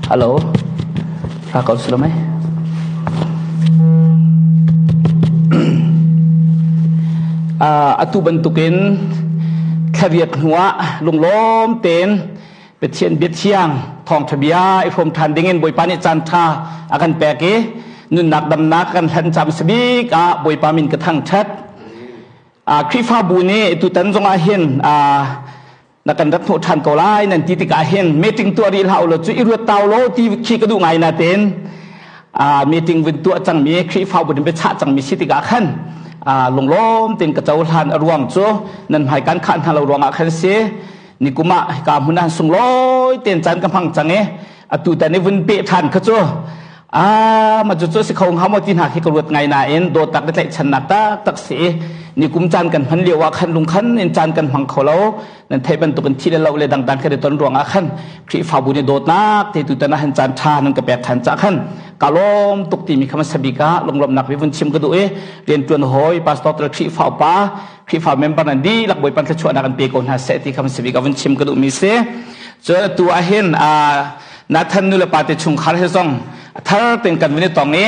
Hello. Tha ko si lo mei? Atu bantukin thlariat hnuah lunglawm tein Pathian biathiang thawngṭha bia i hrawm ṭhan dingin Bawipa nih caan ṭha a kan pek i nunnak damnak kan hlan cam sabik ah Bawipa min ka thangṭhat. Khrihfabu nih tutan zongah hin na kan rat hnawh ṭhan ko lai nan ti tikah hin meeting tuah rih hlah ulaw cu i ruat tau law ti khi ka duh ngai natein meeting vun tuah cangmi Khrihfabu in biachah cangmi si tikah khan lunglawm tein ka cohlan. A ruang cu nan hmai kan khah hna lo ruangah khan si. Nikum ah hika hmun ah sunglawi tein caan ka hmang cang i atu tan i vun peh ṭhan kha cu ma cu cu si kho hnga maw ti hna khi ka ruat ngai nain dawtnak le tlaihchannak taktak si i nikum caan kan hman lio ah khan lungkhan in caan kan hmang kho lo. Nan theih bantukin thi le lo le dangdang kan i ton ruangah khan Khrihfabu nih dawtnak te tutan ah han caan ṭha nan ka pek ṭhan cah khan ka lawm tuk timi kha hmasa bik ah lunglawmhnak vi vun chim ka duh i rianṭuan hawi pastor tel Khrihfa upa, Khrihfa member nan dihlak Bawipa thluachuahnak an pe ko hna seh ti kha hmasa bik ah vun chim ka duhmi si. Cun atu ah hin Nathan nu le pa te chungkhar he zong thar ten kan vun i tong i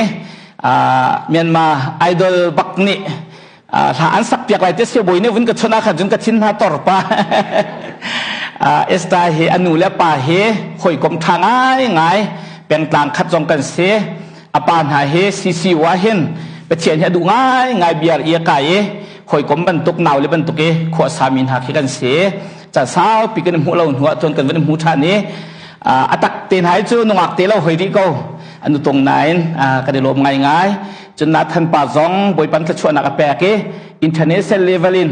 Myanmar Idol bak nih hla an sak piak lai te sibawi nih vun ka chawnh ah khan cun ka thin hna tor pa. Esther hi a nu le pa hi hawikom ṭha ngai ngai, pengtlang khat zong kan si. A pa hna hi CC wa hin Pathian hi a duh ngai ngai, biar i a kai i hawikom bantuk, nau le bantuk i khua sami hna khi kan si. Caan saupi kan hmuh lo hnu ah cun kan van hmu ṭhan i a tak te hna hi cu nungak te lo hoi rih ko anu tung nain kan i lawm ngai ngai. Cun Nathan pa zong Bawipa thluachuahnak a pek i international level in,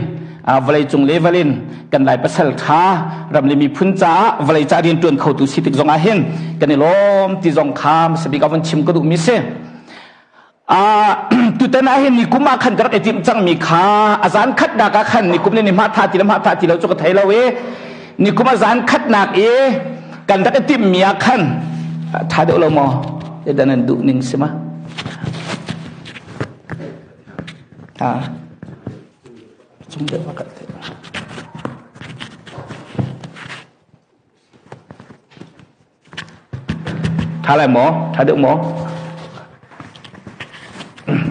vawleicung level in kan Lai pasal ṭha, ram le miphun caah, vawlei ca rian ṭuan khotu si tik zong ah hin kan i lawm ti zong kha hmasa bik ah von chim ka duhmi si. Tutan ah hin nikum ah khan ka rak i timh cangmi kha a zan khatnak ah khan, nikum le ni hma tha ti le hma tha ti lo cu ka thei lo i, nikum a zan khatnak i kan rak i timhmi ah khan ṭha deuh lo maw dan an duh ning si ma? Cung deuh a kal. Tha lai maw? Tha deuh maw?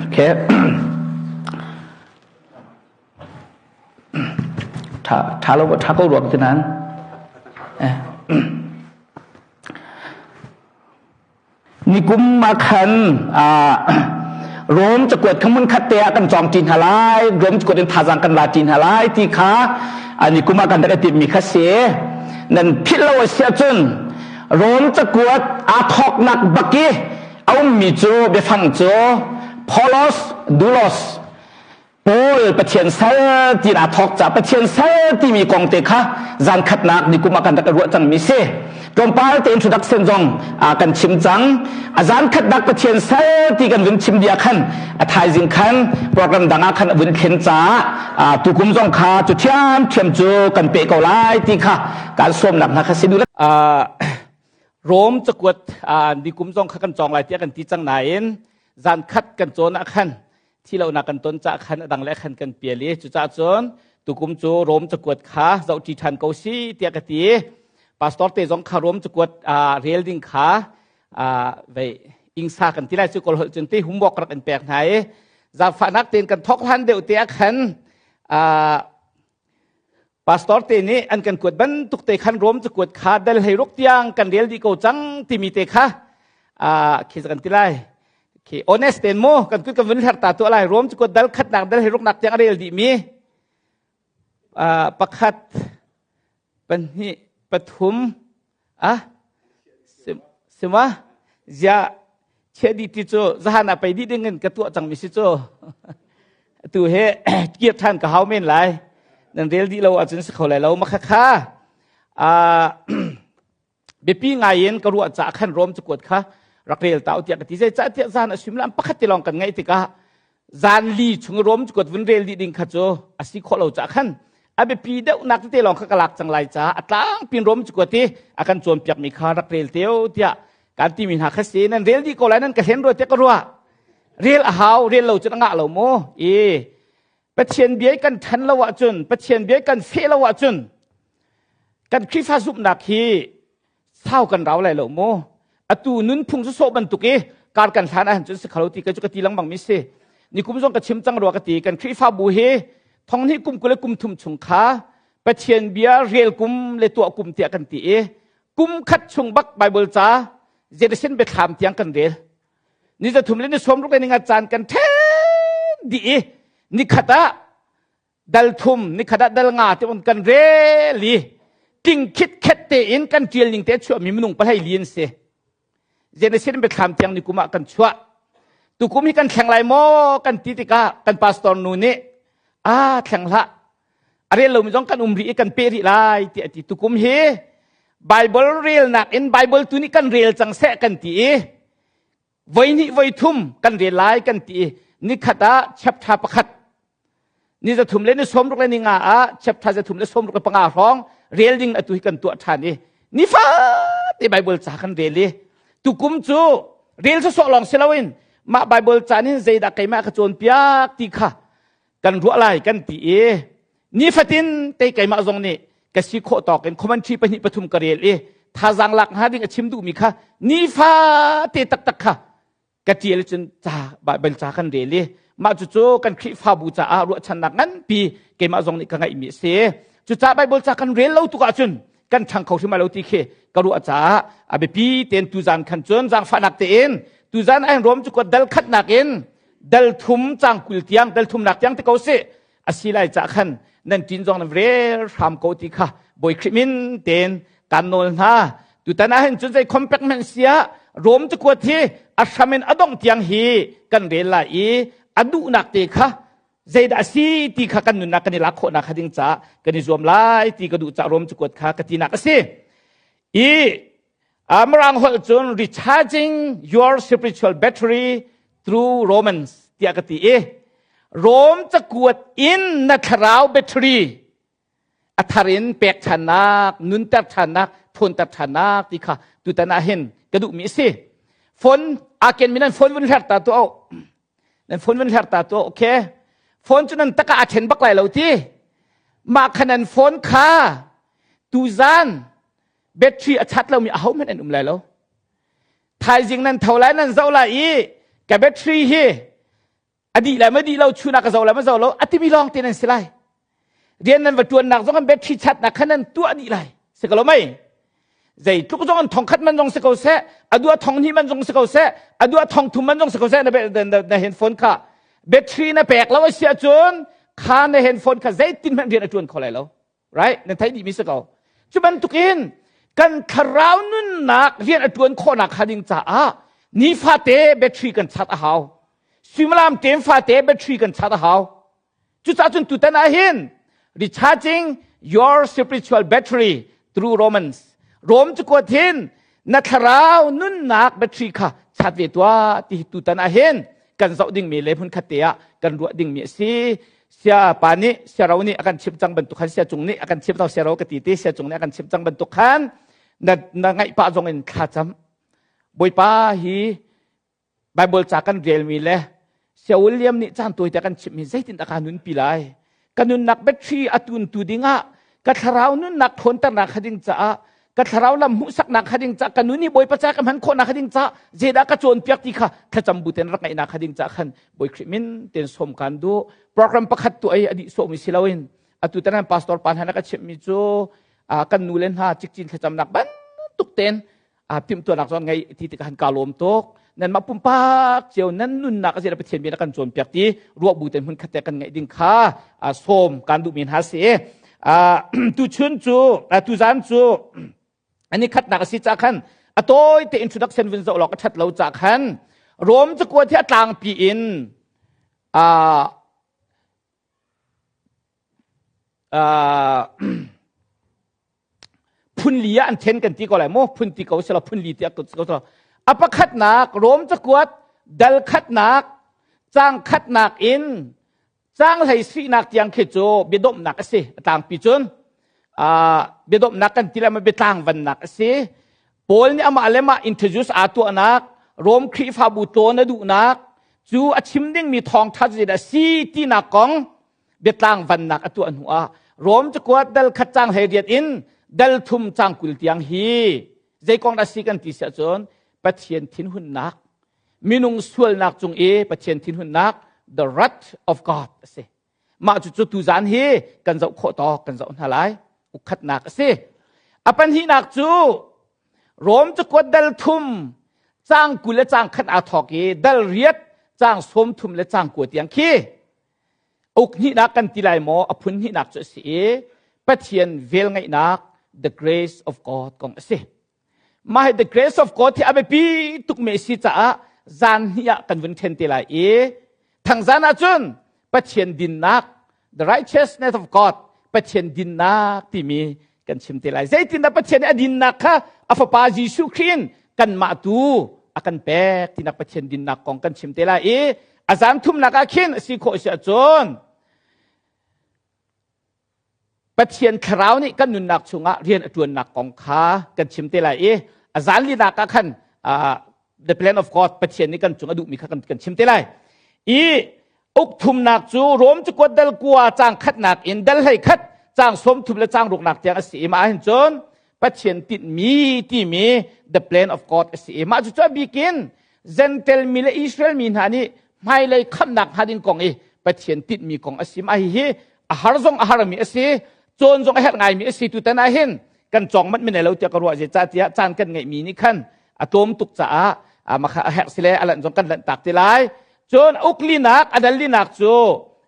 Okay. Tha tha lo tha ko ruak ti nan. Nikum ah khan Rom cakuat kha hmun khat te ah kan cawng ṭi hna lai, Rom cakuat in thazaang kan la ṭi hna lai ti kha nikum ah kan rak i timhmi kha si. Nan philh lo a si ahcun Rom cakuat aa thawknak bak i a ummi cu biafang cu Paulos Doulos, Paul Pathian sal ti aa thawk ca. Pathian sal timi kong te kha zan khatnak nikum ah kan rak ruah cangmi si. Tlawmpal te introduction zong kan chim cang. A zan khatnak Pathian sal ti kan vun chim dia khan a thaizing khan program dang ah khan a vun thlen caah tukum zong kha cu thiam thiam cu kan pe ko lai ti kha kan sawmnak hna kha si du. Rom cakuat nikum zong kha kan cawng lai tiah kan ti cang nain zan khat kan cawn ah khan thi lonak kan ton cah khan a dang le khan kan pial i cucaah cun tukum cu Rom cakuat kha zohṭi ṭhan ko si tiah ka ti. Pastor te zong kha Rom cakuat rel ding kha vei ingsa kan ti lai cu, kawlholh cun ti homework rak in pek hna i zaangfahnak tein kan thawk hlan deuh te ah khan pastor te nih an kan kuat bantuk te khan Rom cakuat kha dal 16 tiang kan rel dih ko cang timi te kha khi kan ti lai khi honest ten mu kan kut kan vun hler ta tu lai. Rom cakuat dal khatnak dal 16 nak tiang a rel dih mi pakhat, pahnih, pathum ah sima zia chia di ti cu zahan ah pei dih ding in ka tuah cang mi si cu. Tu he kir than ka hau men lai. Nan rel dih lo ahcun si kho lai lo ma kha kha biapi ngai in ka ruah caah khan Rom cakuat kha rak rel ta u tiah ka ti. Zei cah tiah zan a suimilam pakhat te lawng kan ngaih tikah zan li chung Rom cakuat vun rel dih ding kha cu a si khawh lo caah khan a biapi deuhnak tete lawng kha ka lak cang lai caah a tlangpin Rom cakuat i a kan cawnpiakmi kha rak rel teo tiah kan timi hna kha si. Nan rel dih ko lai, nan ka hlen rua tiah ka ruah. Rel a hau, rel lo cun a ngah lo mu i Pathian bia kan ṭhan lo ahcun, Pathian bia kan feh lo ahcun kan Khrihfa zumhnak hi sau kan rau lai lo mu. Atu nunphung cu sawh bantuk i kar kan hlan ahhin cun si kho lo ti ka cu ka ti lengmang mi si. Nikum zong ka chim cang rua ka ti. Kan Khrihfabu hi thonghnih kum 20 le kum thum chung kha Pathian bia rel kum le tuah kum tiah kan ti i kum khat chung bak Bible ca Jerusalem biathlam tiang kan rel. Ni zathum le ni sawmruk le ni nga caan kan then dih i nikhat ah dal thum nikhat ah dal nga te on kan rel i ting khit khet tein kan tial ning te chuah mi minung pahlei li an si. Genesis biathlam tiang ni kum ah kan chuah. Tukum hi kan thleng lai maw kan ti tikah kan pastor nu nih a thleng hlah a rel lomi zong kan um rih i kan pe rih lai ti a ti. Tukum hi Bible relnak in Bible tu nih kan rel cang seh kan ti i voi hnih voi thum kan rel lai kan ti i nikhat ah chapter pakhat ni zathum le ni sawmruk le ni nga ah chapter zathum le sawmruk le panga hrawng rel ding atu hi kan tuah ṭhan i nifate Bible ca kan rel i tukum cu rel sawsawh lawng si loin mah Bible ca nih zeidah keimah ka cawnpiak ti kha kan ruah lai kan ti i nifatin te keimah zong nih ka si khawh tawk in commentary pahnih pathum ka rel i thazaang lak hnga ding a chim duhmi kha nifate taktak kha ka ṭial cun ca Baibal ca kan rel i mah cucu kan Khrihfabu caah ruahchannak nganpi keimah zong nih ka ngeihmi a si. Cucaah Baibal ca kan rel lo tuk ahcun kan ṭhang kho hrim lo ti khi ka ruah caah a biapi tein tuzan khan cun zaangfahnak tein tuzan ahin Rom cu dal khatnak in dal thum cang 20 tiang dal thumnak tiang te ko sih a si lai cah khan nan ṭin zong nan rel hram ko ti kha Bawi Khrih min tein kan nawl hna. Tutan ah hin cun zei compact hmanh sia Rom cakuat hi a hram in a dongh tiang hi kan rel lai i a duhnak te kha zeidah a si ti kha kan nunnak kan i lak khawhnak kha ding caah kan i zuam lai ti ka duh caah Rom cakuat kha ka tinak a si. I Mirang holh cun recharging your spiritual battery through Romans tiah ka ti i Rom cakuat in na thlarau battery a thar in pek ṭhannak, nunter ṭhannak, thawnter ṭhannak ti kha tutan ah hin ka duhmi a si. Phone aa kenmi nan phone vun hler ta tuah u. Nan phone vun hler ta tuah okay? Phone cu nan taka aa ṭhen bak lai lo ti. Mah kha nan phone kha tuzan battery a chat lomi ahohmanh an um lai lo. Thaizing nan tho lai nan zoh lai i ka battery hi a dih lai ma dih lo chun ah ka zoh lai ma zoh lo a timi lawng te nan si lai. Rian nan va tuannak zong an battery chatnak khan nan tuah dih lai. Si ko lo mei? Zeitluk zong an thong khat man zong si ko seh, a duah thong hnih man zong si ko seh, a duah thong thum man zong si ko seh na, na, na handphone kha battery na pek lo a si ahcun kha na handphone kha zeitin hmanh rian a tuan kho lai lo. Right? Nan theih dihmi si ko. Cu bantukin kan thlarau nunnak rian a ṭuan khawhnak hnga ding caah nifate battery kan chat a hau. Suimilam ṭem fate battery kan chat a hau. Cucaah cun tutan ah hin recharging your spiritual battery through Romans. Rom cakuat hin na thlarau nunnak battery kha chat ve tuah ti tutan ah hin kan zoh dingmi le hmun khat te ah kan ruah dingmi a si. Sia pa nih siaro nih a kan chimh cang bantuk khan sia cung nih a kan chimh cang siaro ka ti ti sia cung nih a kan chimh cang bantuk khan na na ngaih pah zong in thla cam Bawipa hi Bible ca kan relmi le sia William nih caan tawi te kan chimhmi zeitin dah ka nunpi lai ka nunnak battery a tuntu dingah ka thlarau nunnak ṭhawnternak kha ding caah ka thlarau lam hmuhsaknak kha ding caah ka nun hi Bawipa ca ka hman khawhnak kha ding caah zeidah ka cawnpiak ti kha thlacam bu ten rak ngaihnak kha ding caah khan Bawi Khrih min ten sawm kan duh program pakhat tu ei a dih sawhmi si loin atu tan pastor pa hna ka chimhmi cu kan nu le hna cikcin thlacamnak bantuk ten timhtuahnak zong ngei ti tikah han ka lawm tuk nanmah pumpak cio nan nunnak a zira Pathian bia na kan cawnpiak ti ruah bu ten hmun khat te kan ngaih ding kha sawm kan duhmi hna si tu chun cu tu zan cu ani khatnak a si ca khan a tawi te introduction vun zoh lawk a that lo ca khan Rom cakuat hi a tlangpi in phunli ah an then kan ti ko lai maw phun ti ko sila phunli ti ko sila a pakhatnak Rom cakuat dal khatnak cang khatnak in cang hlei sihnak tiang khi cu biadomhnak a si a tlangpi cun biadomhnak kan ti lai ma biatlang vannak a si Paul nih amah le mah introduce aa tuahnak Rom Khrihfabu tlawn a duhnak cu a chim dingmi thawngṭha cu zeidah a si tinak kong biatlang vannak a tuah hnu ah Rom cakuat dal khat cang 18 in dal thum cang 20 tiang hi zei kong dah si kan ti si ahcun. Pathian thinhunnak, minung sualnak cung i Pathian thinhunnak, the wrath of God a si. Mah cucu tuzan hi kan zoh khawh tawk kan zoh hna lai. Ukhatnak a si. A pahnihnak cu Rom cakuat dal thum caang 20 le caang khat aa thawk i dal riat caang 30 le caang 9 tiang khi uk hnihnak kan ti lai maw, a phun hnihnak cu a si i Pathian velngeihnak, the grace of God kong a si. Mah hi the grace of God hi a biapi tukmi a si caah zan hnih ah kan vun ṭhen te lai i thangzan ahcun Pathian dinnak, the righteousness of God, Pathian dinnak timi kan chim te lai. Zeitindah Pathian nih a dinnak kha a fapa Jesuh Khrih in kanmah tu a kan pek tinak Pathian dinnak kong kan chim te lai i a zan thumnak ah khin a si khawh si ahcun Pathian thlarau nih kan nunnak chungah rian a ṭuannak kong kha kan chim te lai i a zan linak ah khan the plan of God, Pathian nih kan cung a duhmi kha kan chim te lai. I uk thumnak cu Rom cakuat dal 9 caang khatnak in dal 11 caang 30 le caang ruknak tiang a si i mah hin cun Pathian tinhmi timi, the plan of God a si i mah cu cu a bikin Gentle mi le Israel mi hna nih hmailei khamhnak hnga ding kong i Pathian tinhmi kong a si. Mah hihi a har zong a harmi a si, cawn zong a herh ngaimi a si. Tutan ah hin kan cawng manh men lo tiah ka ruah, zeicahtiah caan kan ngeihmi nih khan a tlawm tuk caah makha a herh sile a lanh zong kan lanh tak ti lai. Cun uklinak a dallinak cu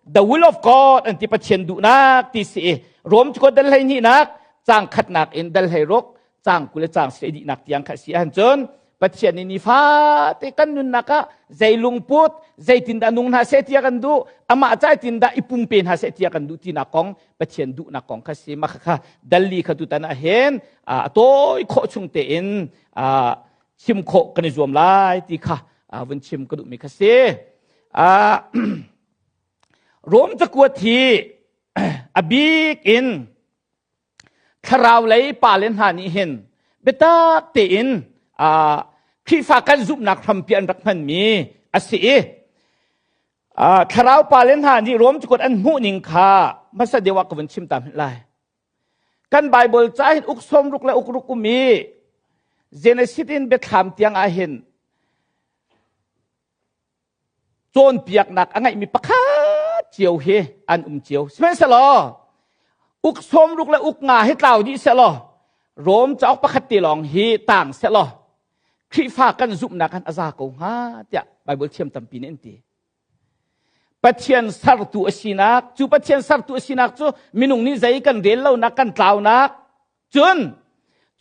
the will of God an ti, Pathian duhnak ti si i Rom cu dal 12nak caang khatnak in dal 16 caang 20 le caang si dihnak tiang kha si ahcun cun Pathian nih nifate kan nunnak ah zei lungput, zeitindah nung hna seh tiah kan duh, amah cai tindah i pumpe hna seh tiah kan duh tinak kong, Pathian duhnak kong kha si. Mah kha dalli kha tutan ah hin a tawi khawh chung tein chim khawh kan i zuam lai ti kha vun chim ka duhmi kha si. Rom cakuat hi a bik in thlarau lei pale hna nih hin biatak tein Khrihfa kan zumhnak hrampi an rak hmanmi a si i thlarau pale hna nih Rom cakuat an hmuh ning kha hmasa deuh ah ka vun chim ta hmanh lai. Kan Bible ca hin uk 60 le uk ruk um i Genesis in Biathlam tiang ah hin cawnpiaknak a ngeihmi pakhat cio hi an um cio. Sihmanhsehlaw uk 60 le uk nga hi tlau dih sehlaw, Rom cauk pakhat te lawng hi tang sehlaw, Khrihfa kan zumhnak han a za ko hnga tiah Bible thiam tampi nih an ti. Pathian sertu a sinak cu, Pathian sertu a sinak cu minung nih zei kan rel lonak, kan tlaunak, cun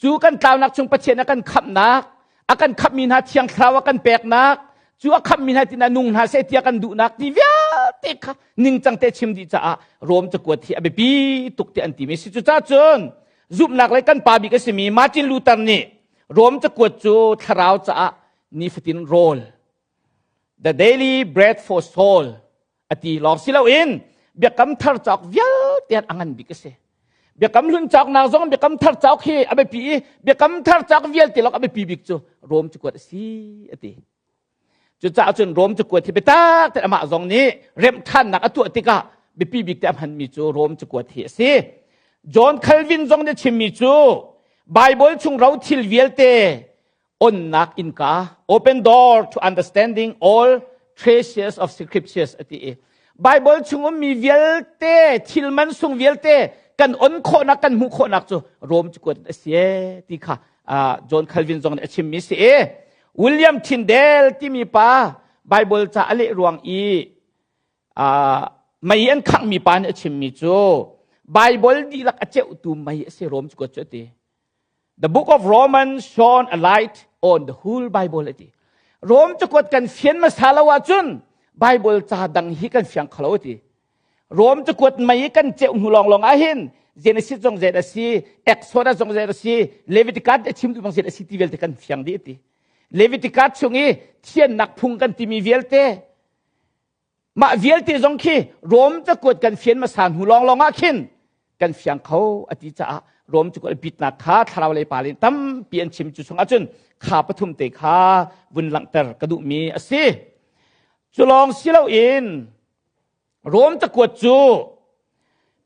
cu kan tlaunak chung Pathian a kan khamhnak, a kan khamhmi hna Thiang Thlarau a kan peknak, cu a khamhmi hna tina nung hna seh tiah kan duhnak ti vialte kha ningcang te chim dih caah Rom cakuat hi a biapi tuk ti an timi si. Cucaah cun zumhnak le kan pa bik a simi Martin Luther nih Rom cakuat cu thlarau caah nifatin rawl, the daily bread for soul a ti lawng si loin Biakam Thar cauk vialte a ngan bik a si. Biakam Hlun cauk nak zong Biakam Thar cauk hi a biapi i Biakam Thar cauk vialte lawng a biapi bik cu Rom cakuat a si a ti. Cucaah cun Rom cakuat hi biatak te amah zong nih remh ṭhannak a tuah tikah biapi bik te a hmanmi cu Rom cakuat hi a si. John Calvin zong nih chimmi cu Bible chung ro thil vialte onnak innka, open door to understanding all treasures of scriptures a ti i Bible chung ummi vialte, thil man sung vialte kan on khawhnak, kan hmuh khawhnak cu Rom cakuat a si ti kha John Calvin zong nih a chimmi si i William Tyndale timi pa Bible ca a leh ruang i mei an khanghmi pa nih a chimmi cu Bible dihlak a ceuhtu mei a si Rom cakuat cu a ti. The book of Romans shone a light on the whole Bible a ti. Rom cakuat kan fian hmasa lo ahcun Bible ca dang hi kan fiang kho lo a ti. Rom cakuat mei kan ceuh hnu lawnglawng ah hin Genesis zong zei a si, Exodus zong zei a si, Leviticus a chim duh bang zei a si ti vialte kan fiang dih a ti. Leviticus chung i thiannak phung kan timi vialte, mah vialte zong khi Rom cakuat kan fian hmasa hnu lawnglawng ah khin kan fiang kho a ti caah Rom cakuat bitnak kha thlarau lei pa nih tampi an chim. Cu chung ahcun kha pathum te kha vun langhter ka duhmi a si. Cu lawng si loin Rom cakuat cu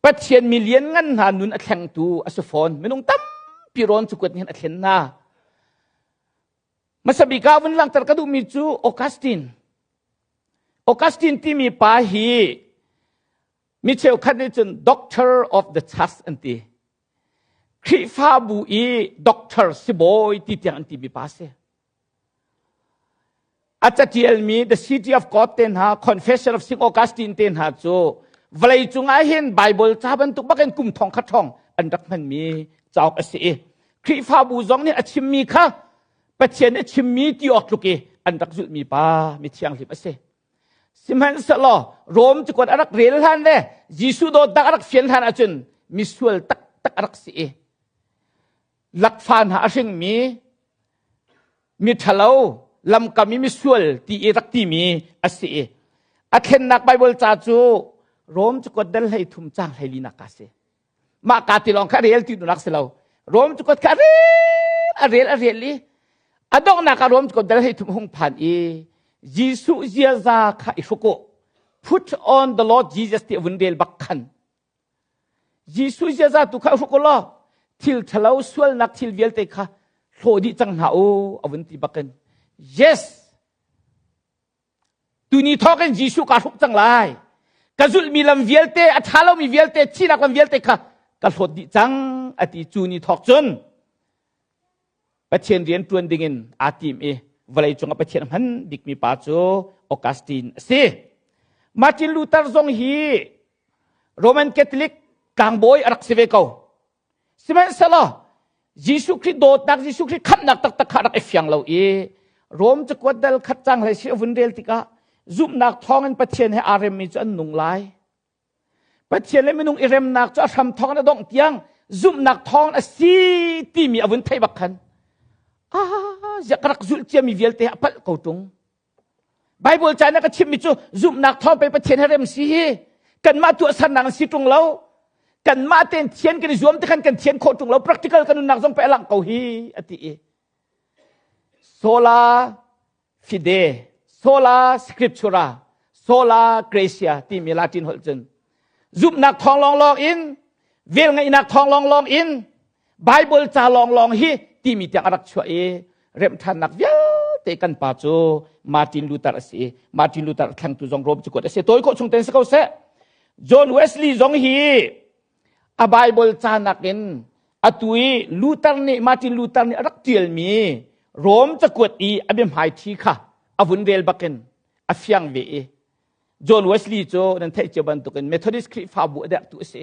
Pathian mi lianngan hna nun a thlengtu a si fawn. Minung tampi Rom cakuat nih hin a thlen hna. Hmasabik ah vun langhter ka duhmi cu Augustine. Augustine timi pa hi mi cheukhat nih cun Doctor of the Church an ti. Khrihfabu i doctor sibawi ti tiang an timi pa si. A catialmi The City of God te hna, Confession of St. Augustine te hna cu vawlei cungah hin Bible ca bantuk bakin kum thong khat hrawng an rak hmanmi cauk a si i Khrihfabu zong nih a chimmi kha Pathian a chimmi ti awk tluk i an rak zulhmi pa mi thianghlim a si. Sihmanhsehlaw Rom cakuat a rak rel hlan le Jesuh dawtnak a rak fian hlan ahcun misual taktak a rak si i lakfa hna a hringmi mi ṭhalo lamkam i misual ti i rak timi a si i a thlennak Baibal ca cu Rom cakuat dal 13 caang 14 ka si. Mah ka ti lawng kha rel ti dunak si lo. Rom cakuat kha rel a rel a rel i a donghnak ah Rom cakuat dal 13 hung phan i Jesuh ziaza kha i hruk u. Put on the Lord Jesus ti a vun rel bak khan. Jesuh ziaza tu kha hruk u law thil ṭhalo sualnak thil vialte kha hlaw dih cang hna u a vun ti bakin. Yes! Tuni thawk in Jesuh kaa hruk cang lai. Ka zulhmi lam vialte, a ṭha lomi vialte, thihnak lam vialte kha ka hlawt dih cang a ti cu ni thawk cun Pathian rian ṭuan dingin aa tim i vawlei cungah Pathian a hman bikmi pa cu Augustine a si. Martin Luther zong hi Roman Catholic tlangbawi a rak si ve ko. Sihmanhsehlaw Jesuh Khrih dawtnak, Jesuh Khrih khamhnak taktak kha rak i fiang lo i Rom cakuat dal khat cang hlei si a vun rel tikah zumhnak thawngin Pathian he aa remmi cu an nung lai. Pathian le minung i remnak cu a hram thawngin a dongh tiang zumhnak thawngin a si timi a vun theih bak khan ah ziah ka rak zulh ciami vialte a palh ko tung. Bible ca na ka chimmi cu zumhnak thawng pei Pathian he rem si hi kanmah tuahsernak an si ṭung lo kanmah tein thian kan i zuam te khan kan thian khawh ṭung lo practical kan nunnak zong pei a langh ko hi a ti i sola fide sola scriptura sola gratia timi Latin holh cun zumhnak thawng lawnglawng in velngeihnak thawng lawnglawng in Bible ca lawnglawng hi timi tiang a rak chuah i remhṭhannak vialte kan pa cu Martin Luther a si i Martin Luther a thlengtu zong Rom cakuat a si. Tawi khawh chung ten si ko seh. John Wesley zong hi a Bible ca nakin atu i Luther nih Martin Luther nih a rak ṭialmi Rom cakuat i a biahmaiṭhi kha a vun rel bakin a fiang ve i John Wesley cu nan theih cio bantukin Methodist Khrihfabu a derhtu a si.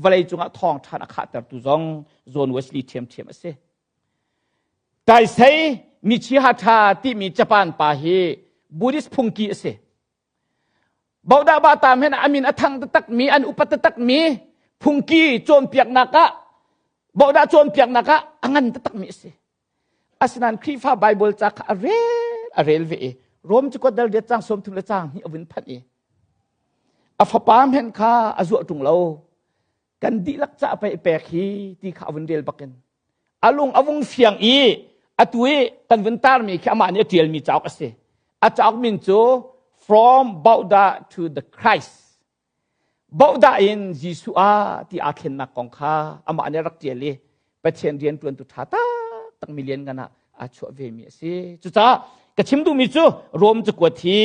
Vawlei cungah thawngṭha a khahtertu zong John Wesley ṭhiamṭhiam a si. Taisei Michihatha timi Japan pa hi Buddhist phungki a si. Bodah Batam hen amin a thang taktakmi, an upat taktakmi phungki cawnpiaknak ah Bodah cawnpiaknak ah a ngan taktakmi a si. Asinain Khrihfa Baibal ca kha a rel a rel ve i Rom cakuat dal riat caang 30 le caang hnih a vun phanh i a fapa hmenh kha a zuah ṭung lo kan dihlak ca pei pek hi ti kha a vun rel bakin a lung a vung fiang i atu i kan vun tarmi khi amah nih a ṭialmi cauk a si a cauk min cu From Bauda to the Christ Bohdah in Jesuh ah ti aa thlennak kong kha amah nih a rak ṭial i Pathian rianṭuantu ṭha taktak mi lianngan ah aa chuah vemi a si. Cucaah ka chim duhmi cu Rom cakuat hi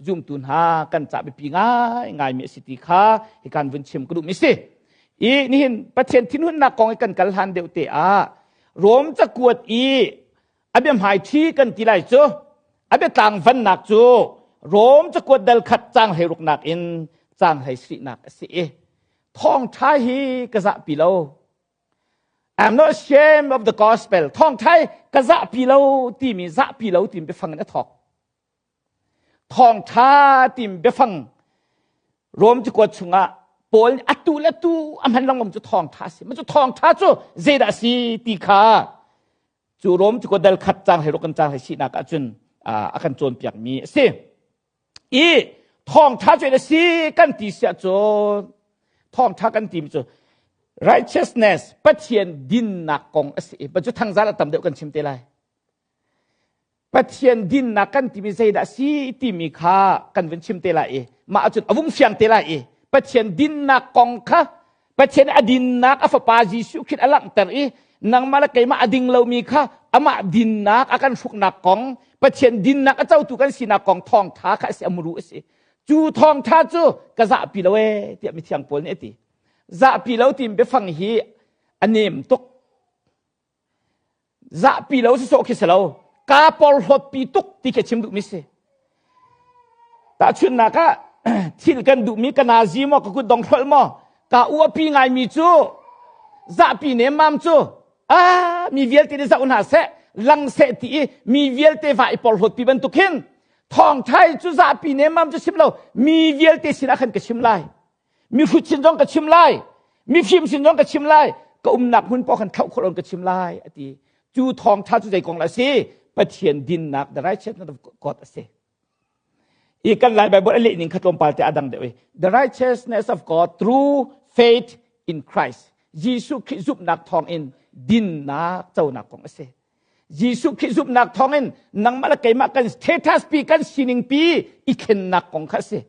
zumtu hna kan ca biapi ngaingaimi a si ti kha hikan vun chim ka duhmi si. I nihin Pathian thinhunnak kong i kan kal hlan deuh te ah Rom cakuat i a biahmaiṭhi kan ti lai cu a biatlang vannak cu Rom cakuat dal khat caang 16nak in caang 17nak a si i thawngṭha hi ka zahpi lo I'm not ashamed of the gospel thawngṭha hi ka zahpi lo timi zahpi lo timi biafang in a thawk Thawngṭha timi biafang Rom cakuat chungah Paul nih atu le atu a hman lengmang cu thawngṭha a si. Mah cu thawngṭha cu zeidah a si ti kha cu Rom cakuat dal khat caang 16 kan caang 17nak ahcun a kan cawnpiakmi a si. I thawngṭha cu a si kan ti siah cun thawngṭha kan timi cu righteousness Pathian dinnak kong a si i cu thangzal a tam deuh kan chim te lai. Pathian dinnak kan timi zeidah a si timi kha kan vun chim te lai i mah ahcun a vung fiang te lai i Pathian dinnak kong kha Pathian a dinnak a fapa Jesuh Khrih a langhter i Nangmah le keimah a ding lomi kha amah dinnak a kan hruknak kong, Pathian dinnak a cotu kan sinak kong thawngtha kha a si, a muru a si. Cu thawngtha cu ka zahpi lo ee tiah mithiang Paul nih a ti. Zahpi lo timi biafang hi a nem tuk. Zahpi lo sawsawh khi si lo. Kaa porhlawtpi tuk ti khi a chim duhmi si. Tahchunhnak ah thil kan duhmi ka nazi maw ka kutdong hrolh maw kaa uapi ngaimi cu zahpi nemmam cu ah mi vialte nih zoh hna seh lang seh ti i mi vialte va i porhlawtpi bantuk hin thawngṭha cu zahpi nemmam cu chim lo mi vialte sinah khan ka chim lai. Mihrut sin zong ka chim lai. Mifim sin zong ka chim lai. Ka umnak hmun paoh khan thlauh khawh ka chim lai a ti. Cu thawngṭha cu zei kong lah a si? Pathian dinnak, the righteousness of God a si. I kan Lai Bible a leh ning kha tlawmpal te a dang deuh i the righteousness of God through faith in Christ. Jesuh Khrih zumhnak thawngin dinnak conak kong a si. Jesuh Khrih zumhnak thawngin nangmah le keimah kan status pi kan sining pi i thlennak kong kha a si.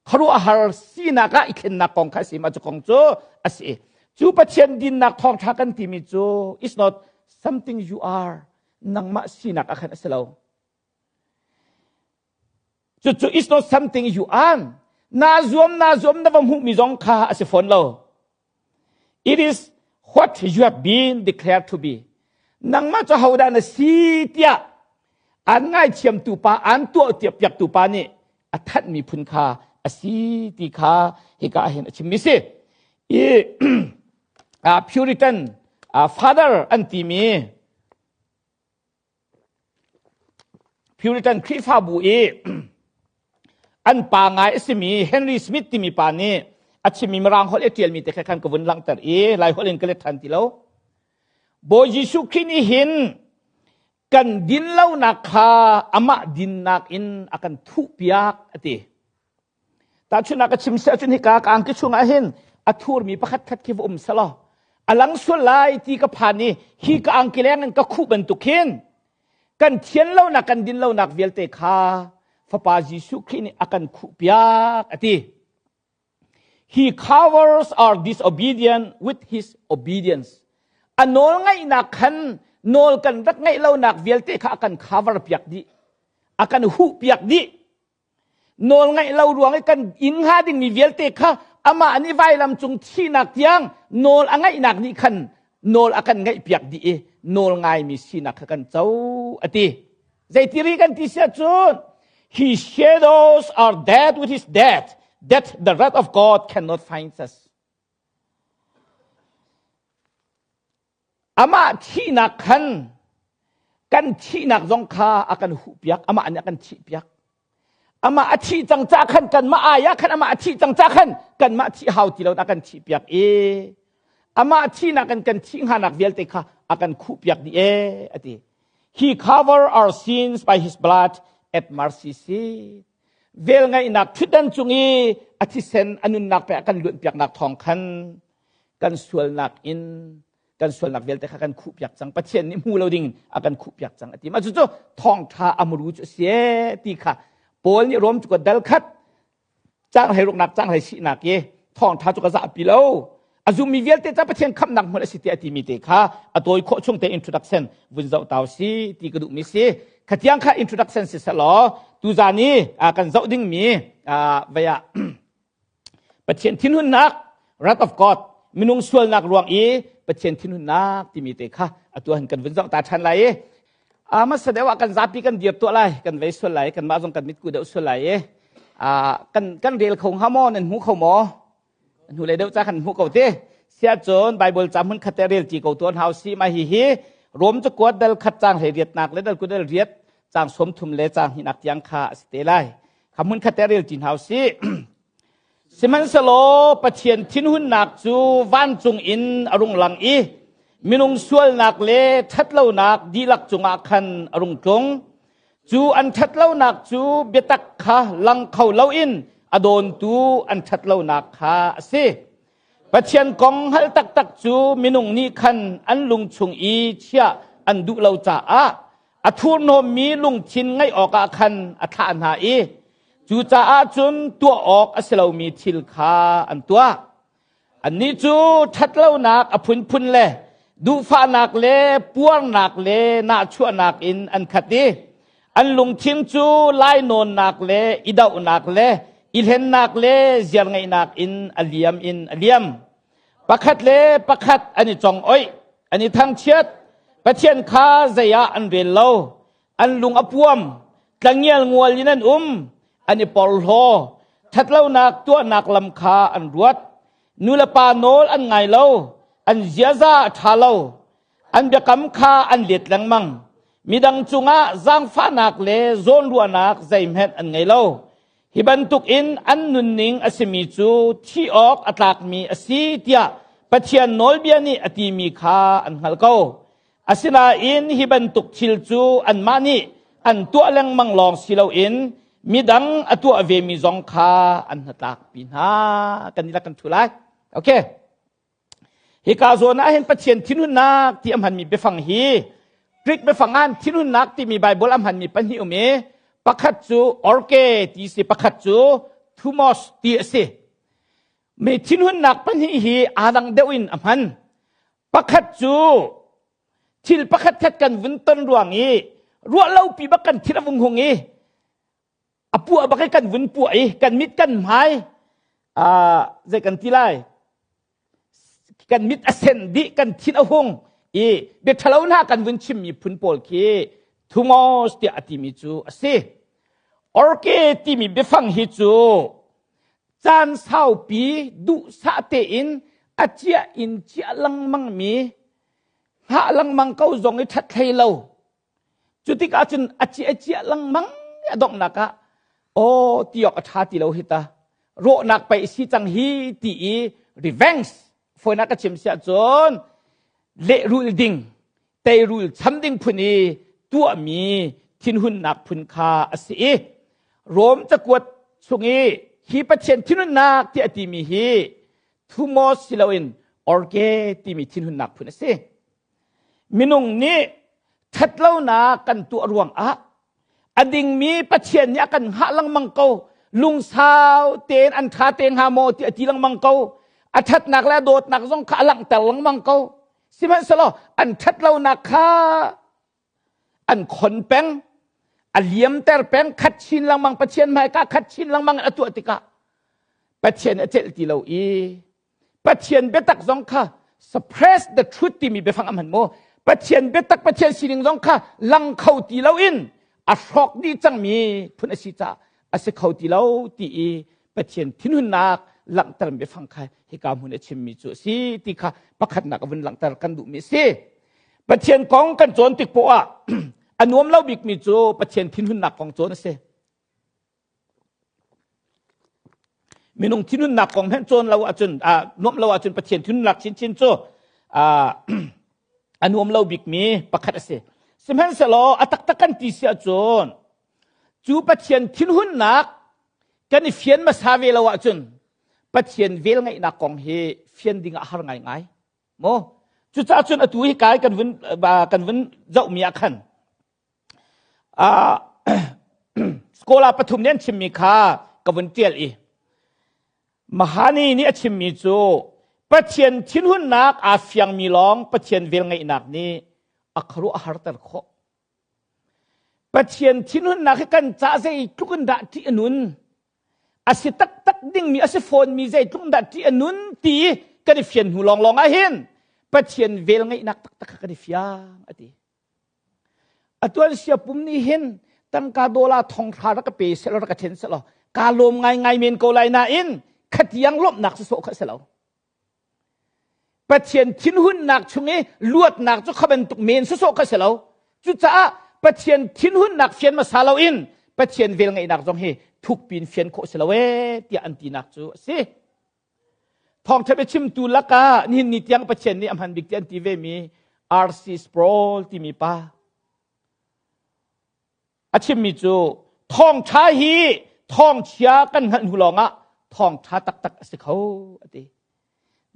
Khuaruahhar sinak ah i thlennak kong kha a si. Mah cu kong cu a si. Cu Pathian dinnak thawngṭha kan timi cu it's not something you are nangmah sinak ah khan a si lo. Cucu it's not something you earn. Naa zuam naa zuam na va hmuhmi zong kha a si fawn lo. It is what you have been declared to be. Nangmah cu hodah na si tiah an ngaithiamtu pa, an tuah piaktu pa nih a thanhmi phun kha a si ti kha hika ah hin a chimmi si. I Puritan father an timi Puritan Khrihfabu i an pa ngai a simi Henry Smith timi pa nih a chimmi Mirang holh i ṭialmi te kha khan ka vun langhter i Lai holh in ka let ṭhan ti lo. Bawi Jesuh Khrih nih hin kan din lonak kha amah dinnak in a kan thuhpiak a ti. Tahchunhnak ka chim siah cun hika ka angki chungah hin a thurmi pakhat khat khi va um selaw a lang sual lai ti ka phan i hi ka angki leng in ka khuh bantuk hin kan thian lonak kan din lonak vialte kha Fapa Jesuh Khrih nih a kan khuh piak a ti. He covers our disobedience with his obedience. A nawl ngaihnak khan nawl kan rak ngaih lonak vialte kha a kan cover piak dih. A kan huh piak dih. Nawl ngaih lo ruang i kan inn hnga dingmi vialte kha amah nih vailam cung thihnak tiang nawl a ngaihnak nih khan nawl a kan ngaihpiak dih i nawl ngaimi sinak kha kan co a ti. Zeitiri kan ti siah cun he shadows our death with his death that the wrath of God cannot find us. Amah thihnak khan kan thihnak zong kha a kan huhpiak, amah nih a kan thihpiak. Amah a thih cang ca khan kanmah ai ah khan amah a thih cang ca khan kanmah thih hau ti lo a kan thihpiak i amah thihnak in kan thih hnganak vialte kha a kan khuhpiak dih ee a ti. He cover our sins by his blood at mercy seat. Velngeihnak ṭhutdan cung i a thisen a nunnak pe a kan luanhpiaknak thawng khan kan sualnak in kan sualnak vialte kha kan khuhpiak cang Pathian nih hmu lo ding a kan khuhpiak cang a ti mah cucu thawngṭha amru cu a si ti kha Paul nih Rom cu ka dal khat cang hlei ruknak cang hlei sihnak i thawngṭha cu ka zahpi lo a zummi vialte ca Pathian khamnak hmun a si tiah a timi te kha a tawi khawh chung te introduction vun zoh tau si ti ka duhmi si khatiang kha introduction si selaw tuzan i kan zoh dingmi vei ah Pathian thinhunnak, wrath of God, minung sualnak ruang i Pathian thinhunnak timi te kha atu han kan vun zoh ta ṭhan lai i a hmasa deuh ah kan zapi kan dir tuah lai, kan vei sual lai, kanmah zong kan mitku deuh sual lai i kan kan rel kho hnga maw, nan hmu kho maw? Hnu lei deuh ca kan hmu ko te. Sia cun Bible ca hmun khat te rel ti ko tuan hau si ma hi hi Rom cakuat dal khat cang hlei riatnak le dal kudal riat cang som thum le cang hinak tiang kha a si te lai. Kha hmun khat te rel ti hna usih. Sihmanhsehlaw Pathian thinhunnak cu vancung in a rung lang i minung sualnak le ṭhatlonak dihlak cungah khan a rung tlung. Cu an ṭhatlonak cu biatak kha lang kho loin a dawntu an ṭhatlonak kha a si. Pathian kong hngalh taktak cu minung nih khan an lung chung i chiah an duh lo caah a thurhnawmmi lungthin ngeih awkah khan a thlah hna i cucaah cun tuah awk a si lomi thil kha an tuah. Annih cu ṭhatlonak a phunphun le Duhfahnak le puarnak le nahchuahnak in an khat i an lungthin cu lainawnnak le i dohnak le i hlennak le ziarngeihnak in a liam in a liam. Pakhat le pakhat an i cong-oih, an i thangchiat, Pathian kha zei ah an rel lo. An lung a puam, tlangial ngual in an um, an i porhlaw, ṭhatlonak tuahnak lam kha an ruat. Nulepa nawl an ngai lo, an ziaza a ṭha lo, an biakam kha an let lengmang. Midang cungah zaangfahnak le zawnruahnak zeihmanh an ngei lo. Hi bantukin an nunning a simi cu thih awk a tlakmi a si tiah Pathian nawlbia nih a timi kha an hngalh ko. Asinain hi bantuk thil cu anmah nih an tuah lengmang lawng si loin midang a tuah vemi zong kha an hnatlakpi hna. Kan i kan thu lai. Okay. Hika zawn ah hin Pathian thinhunnak ti a hmanmi biafang hi Greek biafang ah thinhunnak timi Bible a hmanmi pahnih um i pakhat cu orke ti si pakhat cu thumos ti a si. Mi thinhunnak pahnih hi aa dang deuh in a hman. Pakhat cu thil pakhat khat kan vun ton ruang i ruah lopi bak kan thil a vung hung i a puah bak i kan vun puah i kan mit kan hmai zei kan ti lai kan mit a sen dih kan thin a hung i bia ṭhalo hna kan vun chimmi phun pawl khi thumos tiah a timi cu a si. Orke timi biafang hi cu caan saupi duhsah tein a ciah in ciah lengmang mi hngah lengmang ko zong i ṭhat hlei lo cu tikah cun a ciah ciah lengmang a donghnak ah aw ti awk a ṭha ti lo hi ta rawhnak pei si cang hi ti i revenge fawinak ka chim siah cun lehrul ding teirul cham ding phun i tuahmi thinhunnak phun kha a si i Rom cakuat chung i hi Pathian thinhunnak tiah a timi hi thumos si loin orge timi thinhunnak phun a si. Minung nih ṭhatlonak kan tuah ruangah a dingmi Pathian nih a kan hngah lengmang ko lungsau tein an ṭha te hnga maw ti a ti lengmang ko a ṭhatnak le a dawtnak zong kha a langhter lengmang ko Sihmanhsehlaw an ṭhatlonak kha an khon peng, a liamter peng, khat chin lengmang Pathian hmaika khat chin lengmang in a tuah tikah Pathian a celh ti lo i Pathian biatak zong kha suppress the truth timi biafang a hman maw? Pathian biatak Pathian sining zong kha lang kho ti loin a hrawk dih cangmi phun a si caah a si kho ti lo ti i Pathian thinhunnak langhter biafang kha hika hmun a chimmi cu a si ti kha pakhatnak a vun langhter kan duhmi a si. Pathian kong kan cawn tik poah ah a nuam lo bikmi cu Pathian thinhunnak kong cawn a si. Minung thinhunnak kong hmanh cawn lo ahcun nuam lo ahcun Pathian thinhunnak chinchin cu a nuam lo bikmi pakhat a si. Sihmanhsehlaw a taktak kan ti si ahcun cu Pathian thinhunnak kan i fian hmasa ve lo ahcun Pathian velngeihnak kong hi fian ding ah har ngaingai maw cucaah cun atu hi kai kan vun kan vun zohmi ah khan scholar pathum nih an chimmi kha ka vun tial i Mahani nih a chimmi cu Pathian thinhunnak aa fiangmi lawng Pathian velngeihnak nih a khuaruah a harter khawh Pathian thinhunnak hi kan ca zeitluk in dah ṭih a nun? A si taktak dingmi a si fawnmi zeitluk in dah ṭih a nun ti kan i fian hnu lawnglawng ah hin Pathian velngeihnak taktak kha kan i fiang a ti. Atuan sia pum nih hin tangka dollar thong thla rak ka pe selaw rak ka ṭhen selaw kaa lawm ngaingai men ko lai nain khatiang lawmhnak sawsawh kha si lo. Pathian thinhunnak chung i luatnak cu kha bantuk men sawsawh kha si lo. Cucaah Pathian thinhunnak fian hmasa loin Pathian velngeihnak zong hi thukpi in fian khawh si lo ee tiah an tinak cu a si. Thawngṭha biachimtu lakah nihin ni tiang Pathian nih a hman bik ti an ti vemi R.C. Sproul timi pa A chimmi cu thawngṭha hi thawngchia kan hngalh hnu lawngah thawngṭha taktak a si kho a ti.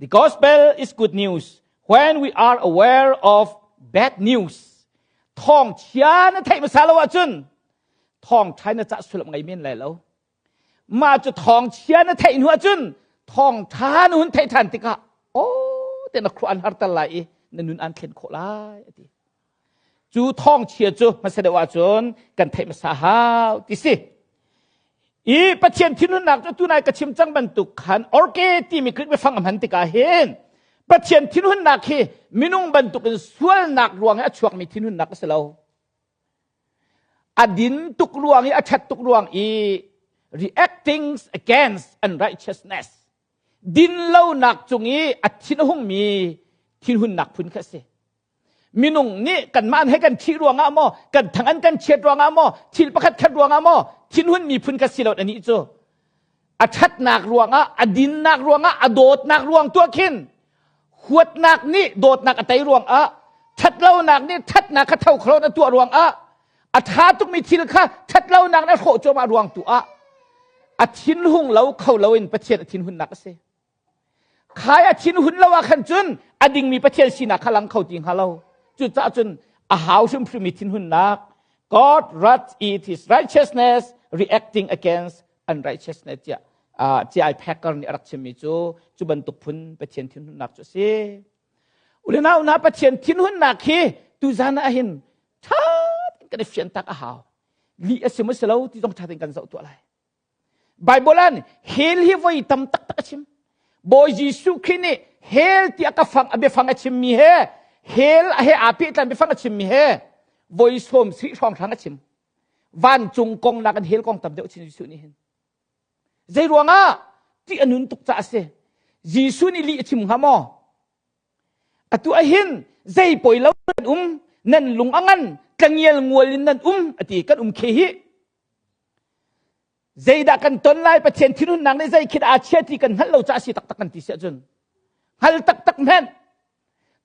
The gospel is good news when we are aware of bad news. Thawngchia na theih hmasa lo ahcun thawngṭha na cah sullam ngei men lai lo. Mah cu thawngchia na theih hnu ahcun thawngṭha na hun theih ṭhan tikah aw te na khuah an harter lai i. Na nun an thlen khawh lai ati. Cu thawngchia cu hmasa deuh ahcun kan theih hmasa hau ti si. I Pathian thinhunnak cu tunai ka chim cang bantuk khan orke timi Greek biafang a hman tikah hin Pathian thinhunnak hi minung bantukin sualnak ruang i a chuakmi thinhunnak a si lo. A din tuk ruang i a ṭhat tuk ruang i reacting against unrighteousness dinlonak cung i a thin a hungmi thinhunnak phun kha a si. Minung nih kanmah he kan thih ruangah maw, kan thang an kan chiat ruangah maw, thil pakhat khat ruangah maw, thinhun miphun ka si lo anih cu. A ṭhatnak ruangah, a dinnak ruangah, a dawtnak ruang tuah khin huatnak nih dawtnak a tei ruangah, ṭhatlonak nih ṭhatnak kha tho kholo a tuah ruangah, a ṭha tukmi thil kha ṭhatlonak nih a hrawh cuahmah ruang tu ah a thinhung lo kho loin Pathian a thinhunnak a si. Khai a thinhun lo ah khan cun a dingmi Pathian sinak kha lang kho ti hnga lo. Cucaah cun a hau hrimhrim i thinhunnak God wrath is his righteousness reacting against unrighteousness tiah uh, J.I. Packer nih a rak chimmi cu cu bantuk phun Pathian thinhunnak cu a si. Ulenau hna Pathian thinhunnak hi tuzan ah hin ṭha tein kan i fian tak a hau. Lih a si maw si lo ti zong ṭha tein kan zoh tuah lai. Bible an hell hi voi tam taktak a chim. Bawi Jesuh Khrih nih hell tiah ka fang a biafang a chimmi he hell he aa pehtlan biafang a chimmi he voi sawm sri hrawnghrang a chim. Vancung kong nakin hell kong tam deuh chin Jesuh nih hin. Zei ruangah ti a nun tuk ca a si. Jesuh nih lih a chim hnga maw? Atu ahin zei poi lo nan um nan lung a ngan tlangial ngual in nan um ati kan um khe hi zeidah kan ton lai Pathian thinhunnak nih zei khi dah aa chia ti kan hngalh lo caah si taktak kan ti si ahcun hngal taktak hmenh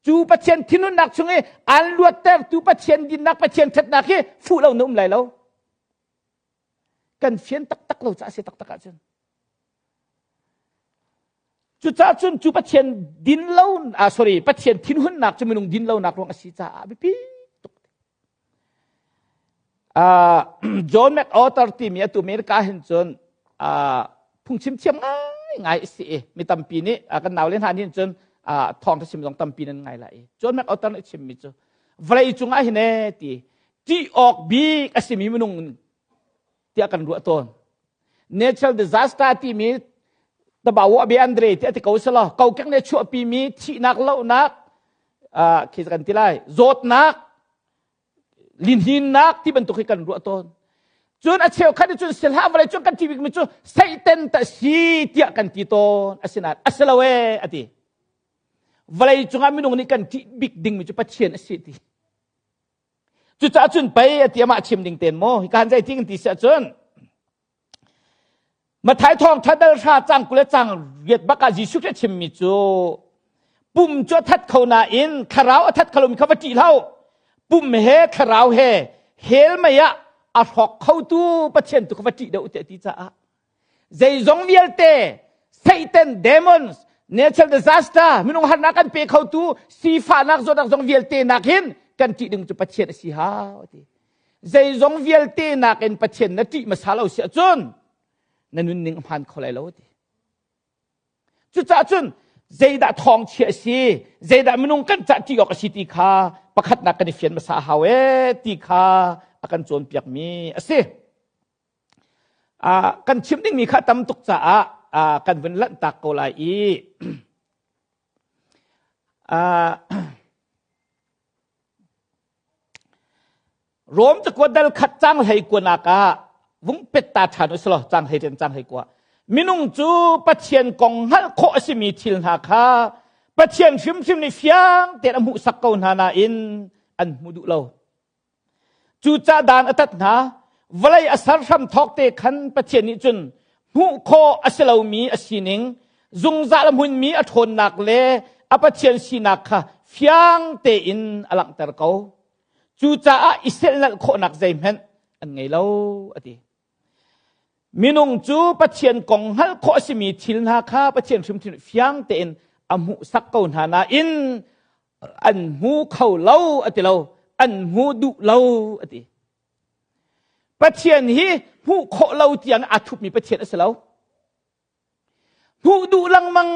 cu Pathian thinhunnak chung i aan luatter tu Pathian dinnak Pathian ṭhatnak hi fuh lo na um lai lo kan fian taktak lo caah si taktak ahcun Cucaah cun cu Pathian din lo ah sorry Pathian thinhunnak cu minung din lonak ruang a si caah biapi tuk. Uh, John MacArthur timi atu America hin cun uh, phungchim thiam ngai ngai a si i mi tampi nih uh, kan naule hna nih cun uh, thawng chim zong tampi nan ngai lai. John MacArthur nih chimmi cu vawlei cungah hin e ti ṭih awk bik a simi minung tiah kan ruah tawn. Natural disaster timi tabawo abe andre ti ati ko selo kokek ne chuahpi mi thihnak lohnak khi kan ti lai zawtnak linhinnak ti bantuk hi kan ruah tawn cun a cheukhat cun silha vawlei cun kan ti bikmi cu Satan ta si tiah kan ti tawn asinain asilo e ati vawlei cungah minung nih kan ṭih bik dingmi cu Pathian a si ti Cucaah cun pei a ti amah chim ding ten maw hika han zei ti kan ti si ahcun Mathai thawng thadal hra cang kule cang riat bak ah Jesuh Khrih chimmi cu pum cu a that kho nain thlarau a that kho lomi kha va ṭih hlah pum he thlarau he hell mei ah a hrawk khotu Pathian tu kha va ṭih deuh tiah ti caah zeizong vialte Satan demons natural disaster minung harnak kan pe khotu sifahnak zawtnak zong vialte nak hin kan ṭih ding cu Pathian a si hau ti zeizong vialte nakin Pathian na ṭih hmasa lo si ahcun na nunning a hmaan kho lai lo ti cucaah cun zeidah thawngchia a si zeidah minung kan cah ṭih awk a si ti kha pakhatnak kan i fian hmasa a hau e ti kha a kan cawnpiakmi a si Kan chim dingmi kha tam tuk caah kan vun lanhtak ko lai i Rom cakuat dal khat cang hlei kuanak ah vung pet ta ṭhan u selaw cang hlei ṭen cang hlei kua minung cu Pathian kong hngalh khawh a simi thil hna kha Pathian hrimhrim nih fiang tein a hmuhsak ko hna nain an hmu duh lo. Cucaah dan a tat hna. Vawlei a ser hram thawk te khan Pathian nih cun hmuh khawh a si lomi a sining, zungzal a hmunmi a ṭhawnnak le a Pathian sinak kha fiang tein a langhter ko. Cucaah i selnalh khawhnak zeihmanh an ngei lo, a ti. Minung cu Pathian kong hngalh khawh a simi thil hna kha Pathian hrimhrim fiang tein a hmuhsak ko hna nain an hmu kho lo a ti lo an hmu duh lo a ti Pathian hi hmuh khawh lo tiang aa thupmi Pathian a si lo hmuh duh lengmang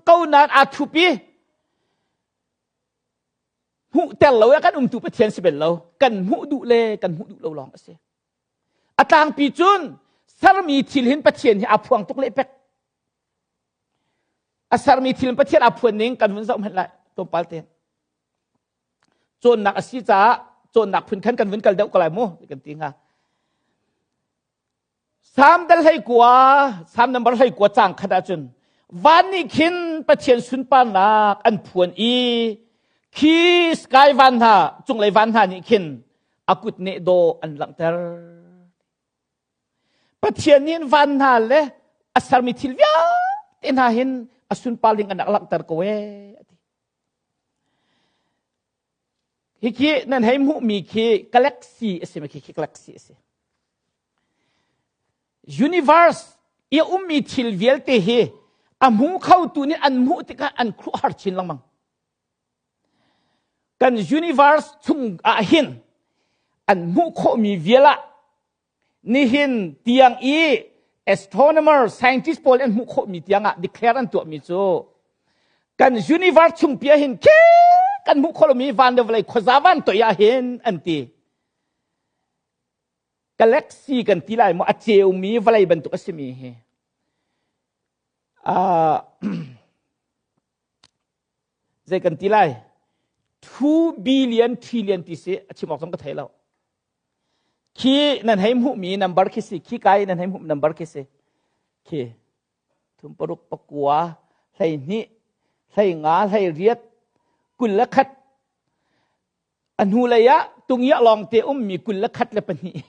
ko nain aa thup i. Hmuhter lo kan umtu Pathian si bel lo. Kan hmuh duh le kan hmuh duh lo lawng a si. A tlangpi cun sermi thil hin Pathian hi aa phuang tuk lehpek. A sermi thil in Pathian aa phuan ning kan vun zoh hmanh lai tlawmpal te. Cawnnak a si caah cawnnak phun khan kan vun kal deuh ko lai mu kan ti hnga. Salm dal 19, Salm number 19 cang khat ahcun van nih khin Pathian sunparnak an phuan i khi sky van hna cunglei van hna nih khin a kut neh dawh an langhter. Pathian nih van hna le a sermi thil vialte hna hin a sunpar ding an rak langhter ko ee. Hi khi nan hei hmuhmi khi galaxy a si khi khi galaxy a si. Universe i a ummi thil vialte hi a hmu khotu nih an hmuh tikah an khuahar chin lengmang. Kan universe chung ah hin an hmuh khawhmi vial ah nihin tiang i astronomer scientist pawl an hmuh khawhmi tiang ah declare an tuahmi cu kan universe chung pi ah hin khi kan hmuh khawh lomi van le vawlei khuaza van toi ah hin an ti galaxy kan ti lai maw a ceumi vawlei bantuk a simi hi zei kan ti lai 2 billion trillion ti si a chim awk zong ka thei lo Khi nan hei hmuhmi number khi si khi kai nan hei hmuhmi number khi si khi thum paruk pakua 12 hlei nga 18 21 a hnu lei ah tungiah lawng te ummi 21 le pahnih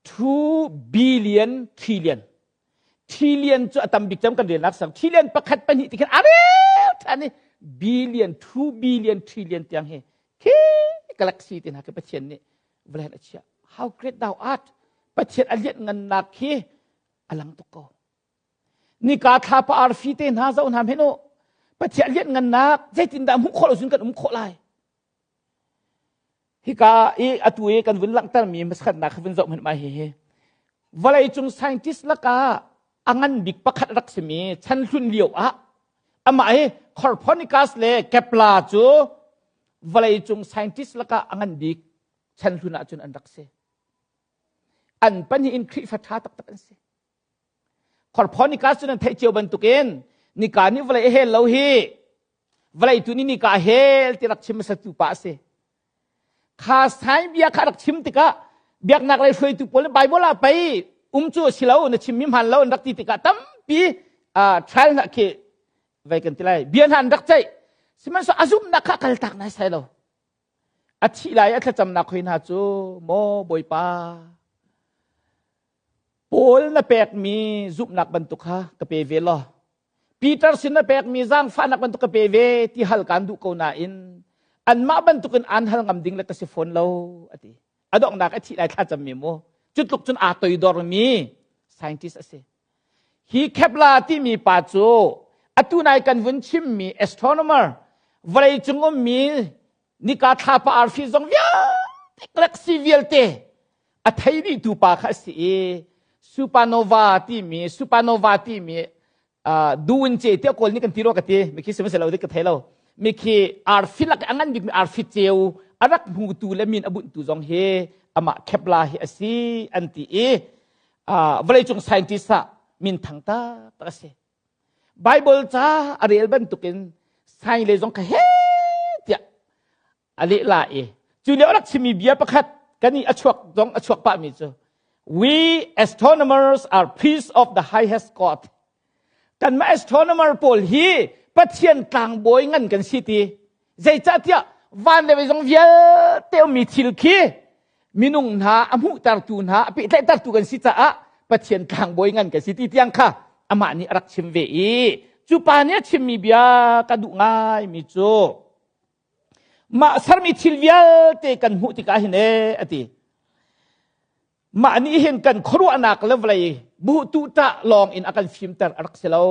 2 billion trillion trillion cu a tam bik cem kan relnak sang trillion pakhat pahnih ti khan a rel than i billion 2 billion trillion tiang hi khi galaxy te hna khi Pathian nih vawlei a chiah how great thou art Pathian a lianh ngannak khi a lang tuk ko nika thlapa arfi te hna zoh hna hmanh u Pathian lianh ngannak zeitindah hmuh khawh lo cun kan um khawh lai Hika i atu i kan vun langhtermi hmasatnak kha vun zoh hmanh mai hihi. Vawleicung scientist lakah a ngan bik pakhat rak simi chan hlun lio ah amah hi Copernicus le Kepler cu vawleicung scientist lakah a ngan bik chan hlun ahcun an rak si. An pahnih in Khrihfa ṭha taktak an si. Copernicus cu nan theih cio bantukin nika nih vawlei a hel lo hi vawlei tu nih nika a hel ti rak chim hmasatu pa a si. Kha sai bia kha rak chim tikah biaknak lei hruaitu pawl nih Bible ah pei um cu a si lo na chimmi hmaan lo an rak ti tikah tampi trial hna khi vai kan ti lai bia hna an rak ceih sihmanhsehlaw a zumhnak kha kaltak nai sai lo a thih lai a thlacamnak hoi hna cu maw Bawipa Paul na pekmi zumhnak bantuk kha ka pe ve law Peter sin na pekmi zaangfahnak bantuk ka pe ve ti hal kaan duh ko nain anmah bantukin aan hal ngam ding le ka si fawn lo a ti. A donghnak a thih lai thla cammi mu. Cu tluk cun aa toidormi scientist a si. Hi Kepler timi pa cu atu nai kan vun chimmi astronomer vawlei cung ummi nika thlapa arfi zong vialte galaxy vialte a thei dih tu pa kha a si i supernova timi supernova timi duun ce tiah kawl nih kan ti rua ka ti mikhi sihmanhsehlaw dik ka thei lo mikhi arfi lak a ngan bikmi arfi ceu a rak hmutu le min a bunhtu zong hi amah Kepler hi a si an ti i vawleicung scientist ah min thang taktak a si Bible ca a rel bantukin sai le zong kha he tiah a leh la i cu lio rak chimmi bia pakhat kan i a chuak zong a chuak pahmi cu we astronomers are priests of the highest god kanmah astronomer pawl hi pathian tlangbawi ngan kan si ti zeicahtiah van le zong vialte ummi thil khi minung hna a hmuhtertu hna a pehtlaihtertu kan si caah pathian tlangbawi ngan kan si ti tiang kha amah nih a rak chim ve i cu pa nih a chimmi bia ka duh ngaimi cu Mah sermi thil vialte kan hmuh tikah hin ee a ti. Mah nih hin kan khuaruahnak le vawlei buh tuhtah lawng in a kan fimter a rak si lo.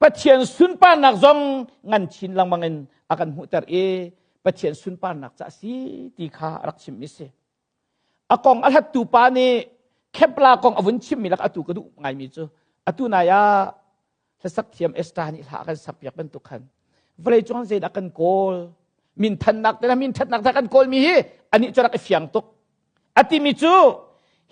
Pathian sunparnak zong ngan chin lengmang in a kan hmuhter i Pathian sunparnak ca a si ti kha a rak chimmi si. A kong a hlattu pa nih Kepler kong a vun chimmi lak atu ka duh ngaimi cu atu nai ah hlasak thiam Esther nih hla a kan sakpiak bantuk khan. Vawlei cung zeidah kan kawl? Min thannak te min thatnak te kan kawl mi hi anih cu rak i fiang tuk. A timi cu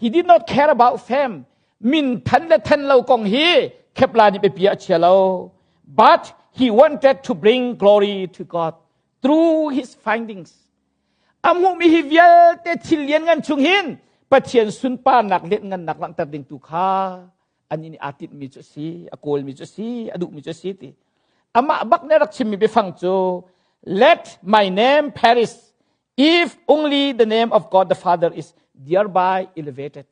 he did not care about fame. Min than le than lo kong hi Kepler nih biapi a chia lo. But he wanted to bring glory to God through his findings. A hmuhmi hi vialte thil lian ngan chung hin Pathian sunparnak let ngannak langhter ding tu kha anih nih aa tinhmi cu a si, a kawlmi cu a si, a duhmi cu a si ti. Amah bak nih rak chimmi biafang cu let my name perish if only the name of God the Father is thereby elevated.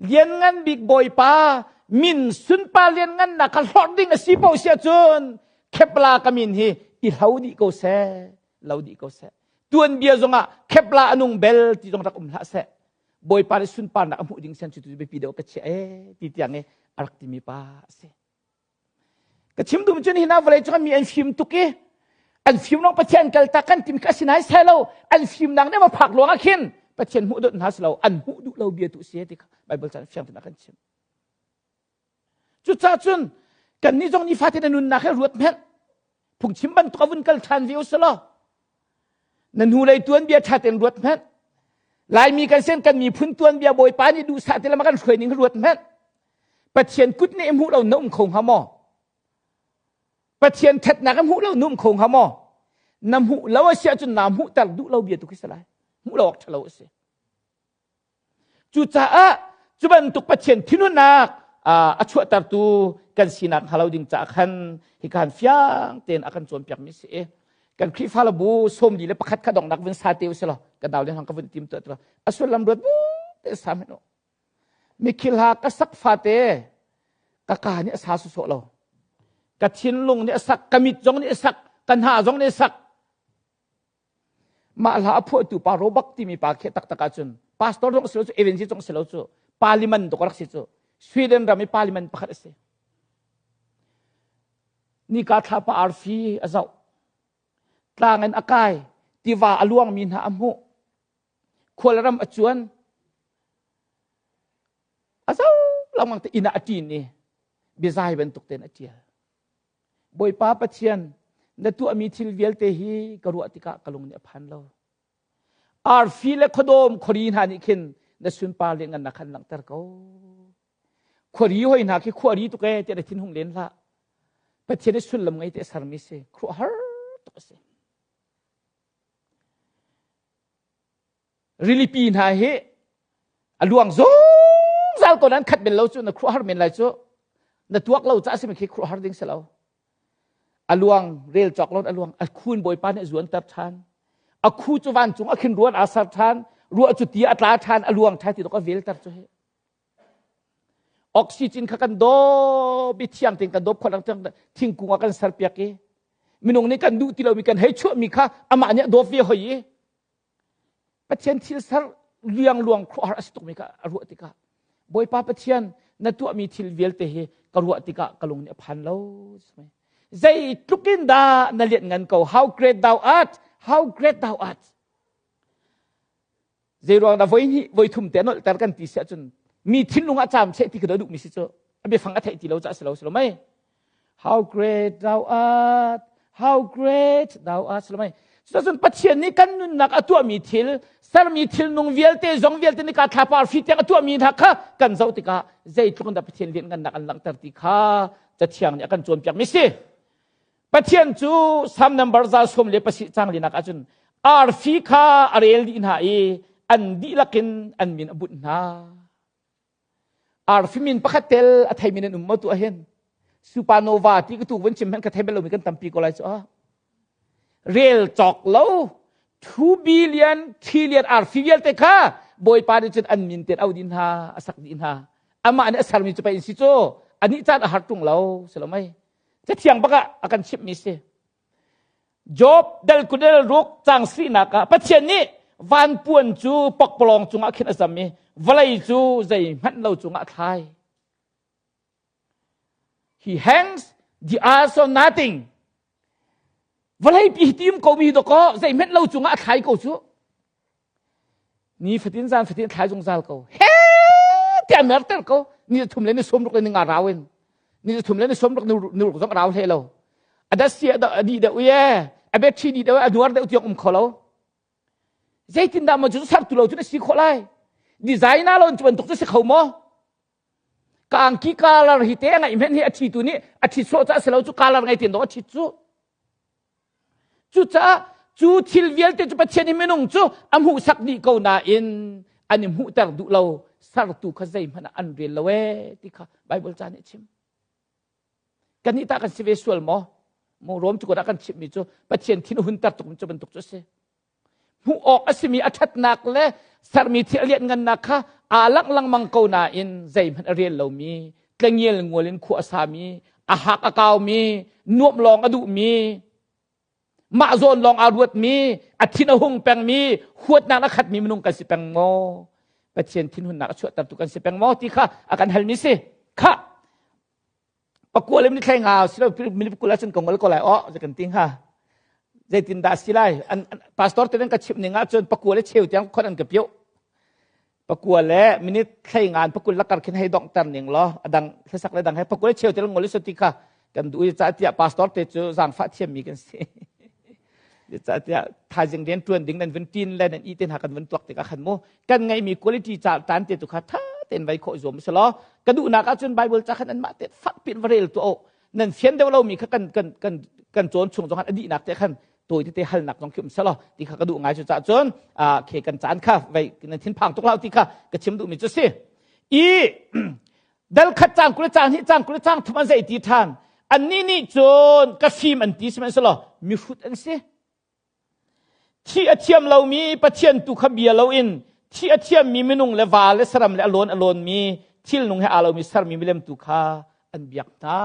Lianngan bik Bawipa min sunpar lianngannak kha hlorh ding a si paoh si ahcun Khepla ka min hi i hlo dih ko seh, lo dih ko seh. Tuanbia zongah Khepla a nung bel ti zong rak um hlah seh. Bawipa nih sunparnak a hmuh ding sen cu tu biapi deuh ka chiah ee ti tiang i a rak timi pa a si. Ka chim dum cun hina vawlei cung mi an fim tuk i an fim lawng Pathian kal tak kan tim kha sinai sai lo an fimnak ne ma phak luang ah khin Pathian hmuh dot hna si lo an hmuh duh lo bia tu si ti kha Bible chan fiang ten a kan chim. Cucaah cun kan nih zong nifatin na nunnak he ruat hmenh phungchim bantuk a vun kal ṭhan ve usalaw na hnulei tuanbia ṭha tein ruat hmenh Laimi kan sen kan miphun tuanbia Bawipa nih duhsah ti lam a kan hruai ning ruat hmenh Pathian kut nih hmuh lo na um kho hnga maw Pathian ṭhatnak a hmuh lo na um kho hnga maw na hmuh lo a si ahcun naa hmuhter duh lo bia tu khi si lai hmuh lo awk ṭha lo a si Cucaah cu bantuk Pathian thinhunnak a chuahtertu kan sinak hnga lo ding caah khan hika han fiang tein a kan cawnpiakmi si i kan Khrihfa le bu 41 kha donghnak vun sa te usih law ka nau le hang ka vun tim tuah a sullam ruat bu te sa men u mikhil ha ka sak fate ka ka nih a sa sawsawh lo ka thinlung nih a sak ka mit zong nih a sak ka hna zong nih a sak Mah hla a phuahtu pa Robert timi pa khi taktak ahcun pastor zong si lo cu evangelist zong si lo cu parliament tuk rak si cu Sweden ram i parliament pakhat a si. Nika thlapa arfi a zoh. Tlang in a kai, tiva a luangmi hna a hmuh. Khualram a cuan. A zoh lengmang te inn ah a ṭin i biazai bantuk tein a ṭial. Bawipa Pathian, na tuahmi thil vialte hi ka ruah tikah ka lung nih a phan lo. Arfi le khuadawm khuari hna nih khin na sunpar le ngannak khan langhter ko. Khuari hoi hna khi khuari tuk ee tiah na thin hung len hlah. Pathian i sullam ngei te sermi si. Khuahar tuk a si. Rilipi hna hi a luang zungzal ko nan khat bel lo cu na khuahar men lai cu na tuak lo ca simi khi khuahar ding si lo a luang rel cawk lo a luang a khun bawipa nih zuan ter than a khu cu vancung a khin ruan aa ser than ruah cu ti a tla than a luang than ti to ka vel ter cu hi oxygen kha kan dawp i thiang tein kan dawp khawh thingkung ah kan ser piak i minung nih kan duh ti lomi kan hei chuahmi kha amah nih a dawp ve hoi i Pathian thil ser liangluang khuahar a si tukmi kha a ruah tikah Bawipa Pathian na tuahmi thil vialte hi ka ruah tikah ka lung nih a phan lo. Zeitluk in dah na lian ngan ko how great thou art how great thou art Zeiruang dah voi hnih voi thum te nolhter kan ti si ahcun mi thinlung ah caam seh ti ka duhmi si cu a biafang a theih ti lo caah si lo si lo mei How great thou art, how great thou art. Salamai. Cucun Pathian nih kan nunnak a tuahmi thil, sermi thil nung vialte, zong vialte nih ka thlapar fi tiang a tuahmi hna kha kan zoh tikah zeitluk in dah Pathian lianhngannak an langhter ti kha Cathiang nih a kan cawnpiakmi si. Pathian cu Psalm number 117 cang linak ahcun arfi kha a rel dih hna i an dihlak in an min a bunh hna. Arfi min pakhat tel a theimi nan um maw tu ahhin supernova ti ka tu vun chim hen ka thei bal lomi kan tampi ko lai cu ah rel cawk lo 2 billion trillion arfi vialte kha bawipa nih cun an min ten au din hna a sak dih hna amah nih a sermi cu pei in si cu anih caan a har tung lo si lo mei cathiang bak ah a kan chimhmi si Job dal kudel ruk cang srinak ah Pathian nih vanpuan cu pakpalawng cungah khin a zam i vawlei cu zeihmanh lo cungah a thlai. He hangs the eyes on nothing. Vawlei pi tim ko mi dawkaw zeihmanh lo cungah a thlai ko cu. Ni fatin zan fatin thlai zungzal ko. He tiah merter ko. Ni thum le ni sawm ruk le ni nga rau in. Ni thum le ni sawm ruk ni ruk zong rau hle lo. A dat si a dih deuh i a battery dih deuh a nuar deuh tiang um kho lo. Zeitindah maw cu sertu lo cu na si khawh lai? Designer lo cu bantuk cu si kho maw? Ka angki color hi te a ngaih hmenh hi a ṭhitu nih a ṭhit sawh caah si lo cu color ngei ten dawh a ṭhit cu. Cucaah cu thil vialte cu Pathian i minung cu a hmuhsak dih ko nain an i hmuhter duh lo sertu kha zeihmanh ah an rel lo ee ti kha Bible ca nih a chim. Kannih tah kan si ve sual maw? Maw Rom cu ah kan chimmi cu Pathian thin a hunter tuk cu bantuk cu a si. Hmuh awk a simi a ṭhatnak le sermi thil a lianhngannak kha aa langh lengmang ko nain zeihmanh a rel lomi, tlengial ngual in khua a sami, a hak a kaumi, nuamh lawng a duhmi, mah zawn lawng aa ruatmi, a thin a hung pengmi, huatnak a khatmi minung kan si peng maw? Pathian thinhunnak a chuahtertu kan si peng maw ti kha a kan halmi si. Khah! Pakua le minute thlai nga silo minute 20 ahcun ka ngol ko lai oh zei kan ti hnga zeitin dah si lai an pastor te ka chimh ning ahcun pakua le cheu tiang khon an ka piuh pakua le minute thlai nga pakul lakar khin hei dong ter ning law adang hlasak le dang he pakua le cheu tiang ngol so ti kha kan duh i ca tiah pastor te cu zaangfah thiam mi kan si ca tiah thaizing rian tuan ding nan vun tin le nan i te hna kan vun tuak tikah khan mu kan ngeihmi quality ca tan te tu kha tha tein vai khawh zuam si law ka duhnak ahcun bible ca khan anmah te fak pin va rel tu o nan fian deuh lomi kha kan kan kan kan cawn chung zong khan a dihnak te khan tawi tete halnak zong khi um selaw ti kha ka duh ngai cu cah cun khe kan caan kha vai nan thin phang tuk lo ti kha ka chim duhmi cu si i dal khat cang kul cang hi cang kul cang thum an zei ti than annih nih cun ka fim an ti sihmanhsehlaw mihrut an si Thih a thiam lomi Pathian tu kha bia loin thih a thiammi minung le va le saram le a lawn a lawnmi thilnung he aa lomi sermi milem tu kha an biak hna.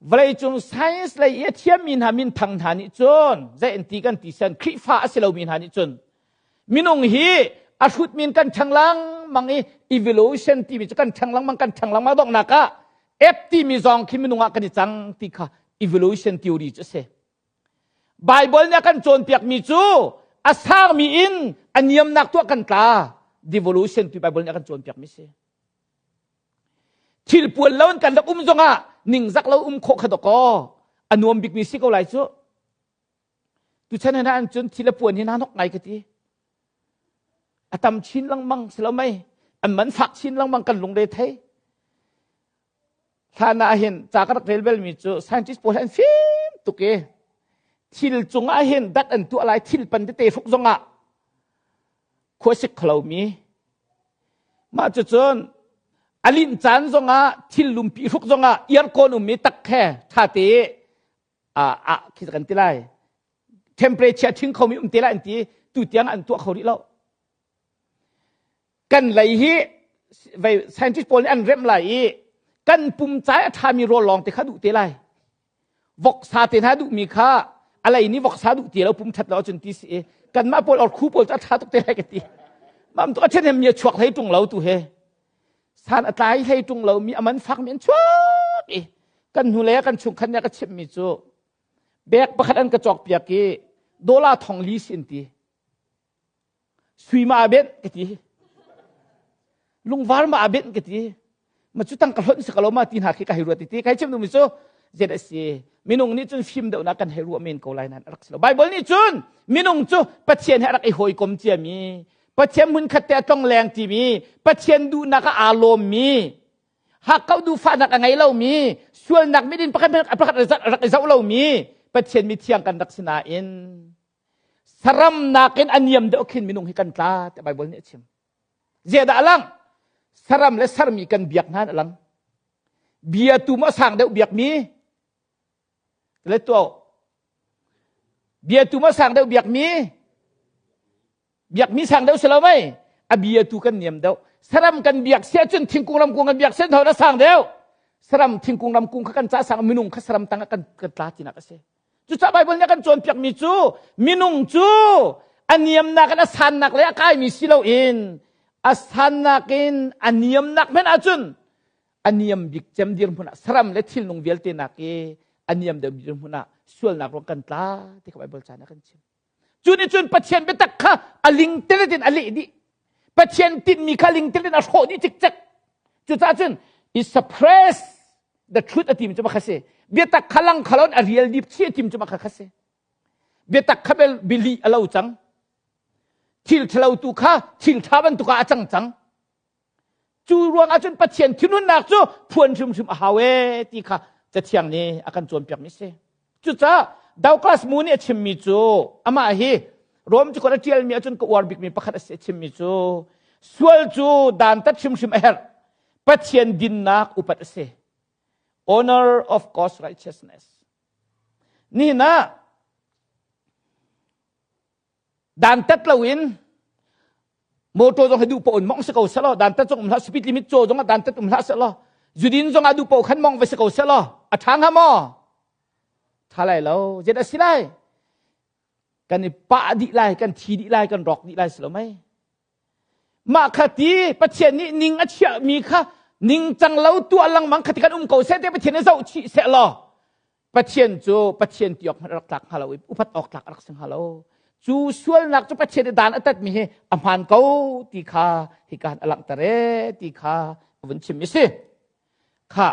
Vawleicung science lei i a thiammi hna minthang hna nih cun zei an ti kan ti sian Khrihfa a si lomi hna nih cun minung hi a hrut min kan ṭhang lengmang i evolution timi cu kan ṭhang lengmang kan ṭhang lengmang donghnak ah app timi zong khi minung ah kan i cang ti kha evolution theory cu a si. Bible nih a kan cawnpiakmi cu a sangmi in a niamnak tuah kan tla devolution ti Bible nih a kan cawnpiakmi si. Thil puan lo in kan rak um zongah ningzak lo um khawh kha dawkaw a nuam bikmi si ko lai cu. Tuchan hna an cun thil a puan hi hna hnok ngai ka ti. A tam chin lengmang si lo mei an man fak chin lengmang kan lungre thei. Hlan ah hin ca ka rak rel belmi cu scientist pawl an fim tuk i thil cungah hin dat an tuah lai thil pan tete hruk zongah khuasik kholomi mah cucun a linh caan zongah thil lumpi hruk zongah aircon ummi tak he tha te a a khi kan ti lai temperature thing khomi um te lai an ti tu tiang an tuah kho rih lo Kan lei hi vei scientist pawl nih an remh lai i kan pum cai a ṭhami rawl lawng te kha duh te lai. Voksa te hna duhmi kha a lei nih voksa duh ti lo pum ṭhat lo ahcun ti si i kanmah pawl or khu pawl cu a ṭha tuk te lai ka ti. Mam tu a ṭhen mi a chuak hlei ṭung lo tu he. San a tlai hlei ṭung lo mi a man fak mi an chuak i kan hnu lei ah kan chungkhat nih a ka chimhmi cu bag pakhat an ka cawk piak i dollar thong li si an ti. Sui ma a benh ka ti. Lungvar ma a benh ka ti. Ma cu tang ka hlonh si ka lo ma ti hna khi ka hei ruat ti. Kai chim duhmi cu zet a si. Minung nih cun fim deuhnak kan hei ruah men ko lai nain a rak si lo. Bible nih cun minung cu Pathian he a rak i hawikom ciami, Pathian hmunkhat te a tlong leng timi, Pathian duhnak ah aa lawmmi, hakkauh duhfahnak a ngei lomi, sualnak midin pakhat pakhat rak i zoh lomi Pathian mithiang kan rak si nain Saram nakin a niam deuh khin minung hi kan tla tiah Baibal nih a chim. Zeidah a lang? Saram le sermi kan biak hna a lang. Biatu maw sang deuh biakmi? Le tuah. Biatu maw sang deuh biakmi? Biakmi sang deuh si lo mei? A biatu kan niam deuh. Saram kan biak si ahcun thingkung ramkung kan biak si ahcun a sang deuh. Saram thingkung ramkung kha kan ca sang minung kha saram tang ah kan kan tla tinak a si. Cucaah Baibal nih a kan cawnpiakmi cu minung cu a niamnak in a sannak le a kaimi si loin a sannak in a niamnak hmanh ahcun a niam bik cem dirhmun ah saram le thilnung vialte nak i a niam deuh dirhmun ah sualnak ruang kan tla ti kha Baibal ca nih a kan chim. Cu nih cun Pathian biatak kha a lingtelet in a leh dih. Pathian tinhmi kha lingtelet in a hrawh dih cikcek. Cucaah cun i suppress. The truth a tim cu makha si. Biatak kha lang khalon a real deep chi a tim cu makha kha si. Biatak kha bel bili a lo cang. Thil thalo tu kha thil tha bantuk ah a cang cang. Cu ruang ahcun Pathian thinhunnak cu phuan hrimhrim a hau ee ti kha Cathiang nih a kan cawnpiak mi si. Cucaah Douglas Moo nih a chimmi cu amah hi Rom cu a ṭialmi ahcun ka uar bikmi pakhat a si a chimmi cu sual cu dantat hrimhrim a herh. Pathian dinnak upat a si. Honor of God's righteousness. Nihin ah dantat loin motor zong hi duh paoh in mong si ko selaw dantat zong um hlah speed limit caw zong ah dantat um hlah selaw zudin zong ah duh paoh khan mong va si ko selaw a ṭha hnga maw ṭha lai lo zet a si lai kan i pah dih lai kan thi dih lai kan rawk dih lai si lo mei Mah kha ti Pathian nih ning a chiahmi kha ningcang lo tuah lengmang kha ti kan um ko seh te Pathian nih zoh chih seh law Pathian cu Pathian ti awk hmanh rak tlak hnga lo i upat awk tlak rak si hnga lo. Cu sualnak cu Pathian nih dan a tatmi hi a hmaan ko ti kha hika a langhter e ti kha a vun chim i si. Kha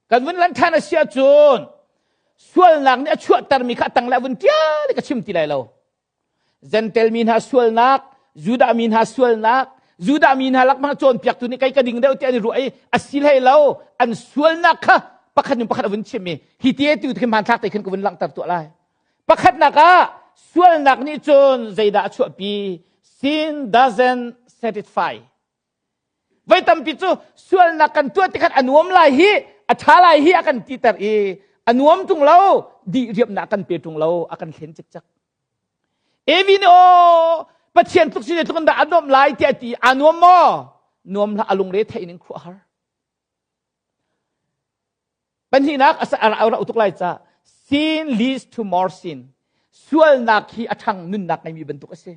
Kan vun lan ṭhan a si ahcun sualnak nih a chuahtermi kha a tang le a vun ṭial i ka chim ti lai lo. Gentel mi hna sualnak, Judah mi hna sualnak, Judah mi hna lakmang cawnpiaktu nih kei ka ding deuh ti an i ruah i a si hlei lo an sualnak kha pakhat in pakhat a vun chim i hi ti tu khi hmanthlak te khin ka vun langhter tuah lai. Pakhatnak ah sualnak nih cun zeidah a chuahpi? Sin doesn't satisfy. Voi tampi cu sualnak kan tuah tikhan a nuam lai hi, a ṭha lai hi a kan titer i a nuam ṭung lo, dih riamnak kan pe ṭung lo, a kan hlen cikcek. Evi nih aw Pathian tluk si tluk in dah a nuam lai tiah ti aa nuam maw? Nuam hlah a lungre theih ning khuah har. Pahnihnak a ra tuk lai ca sin leads to more sin. Sualnak hi a ṭhang nunnak ngeimi bantuk a si.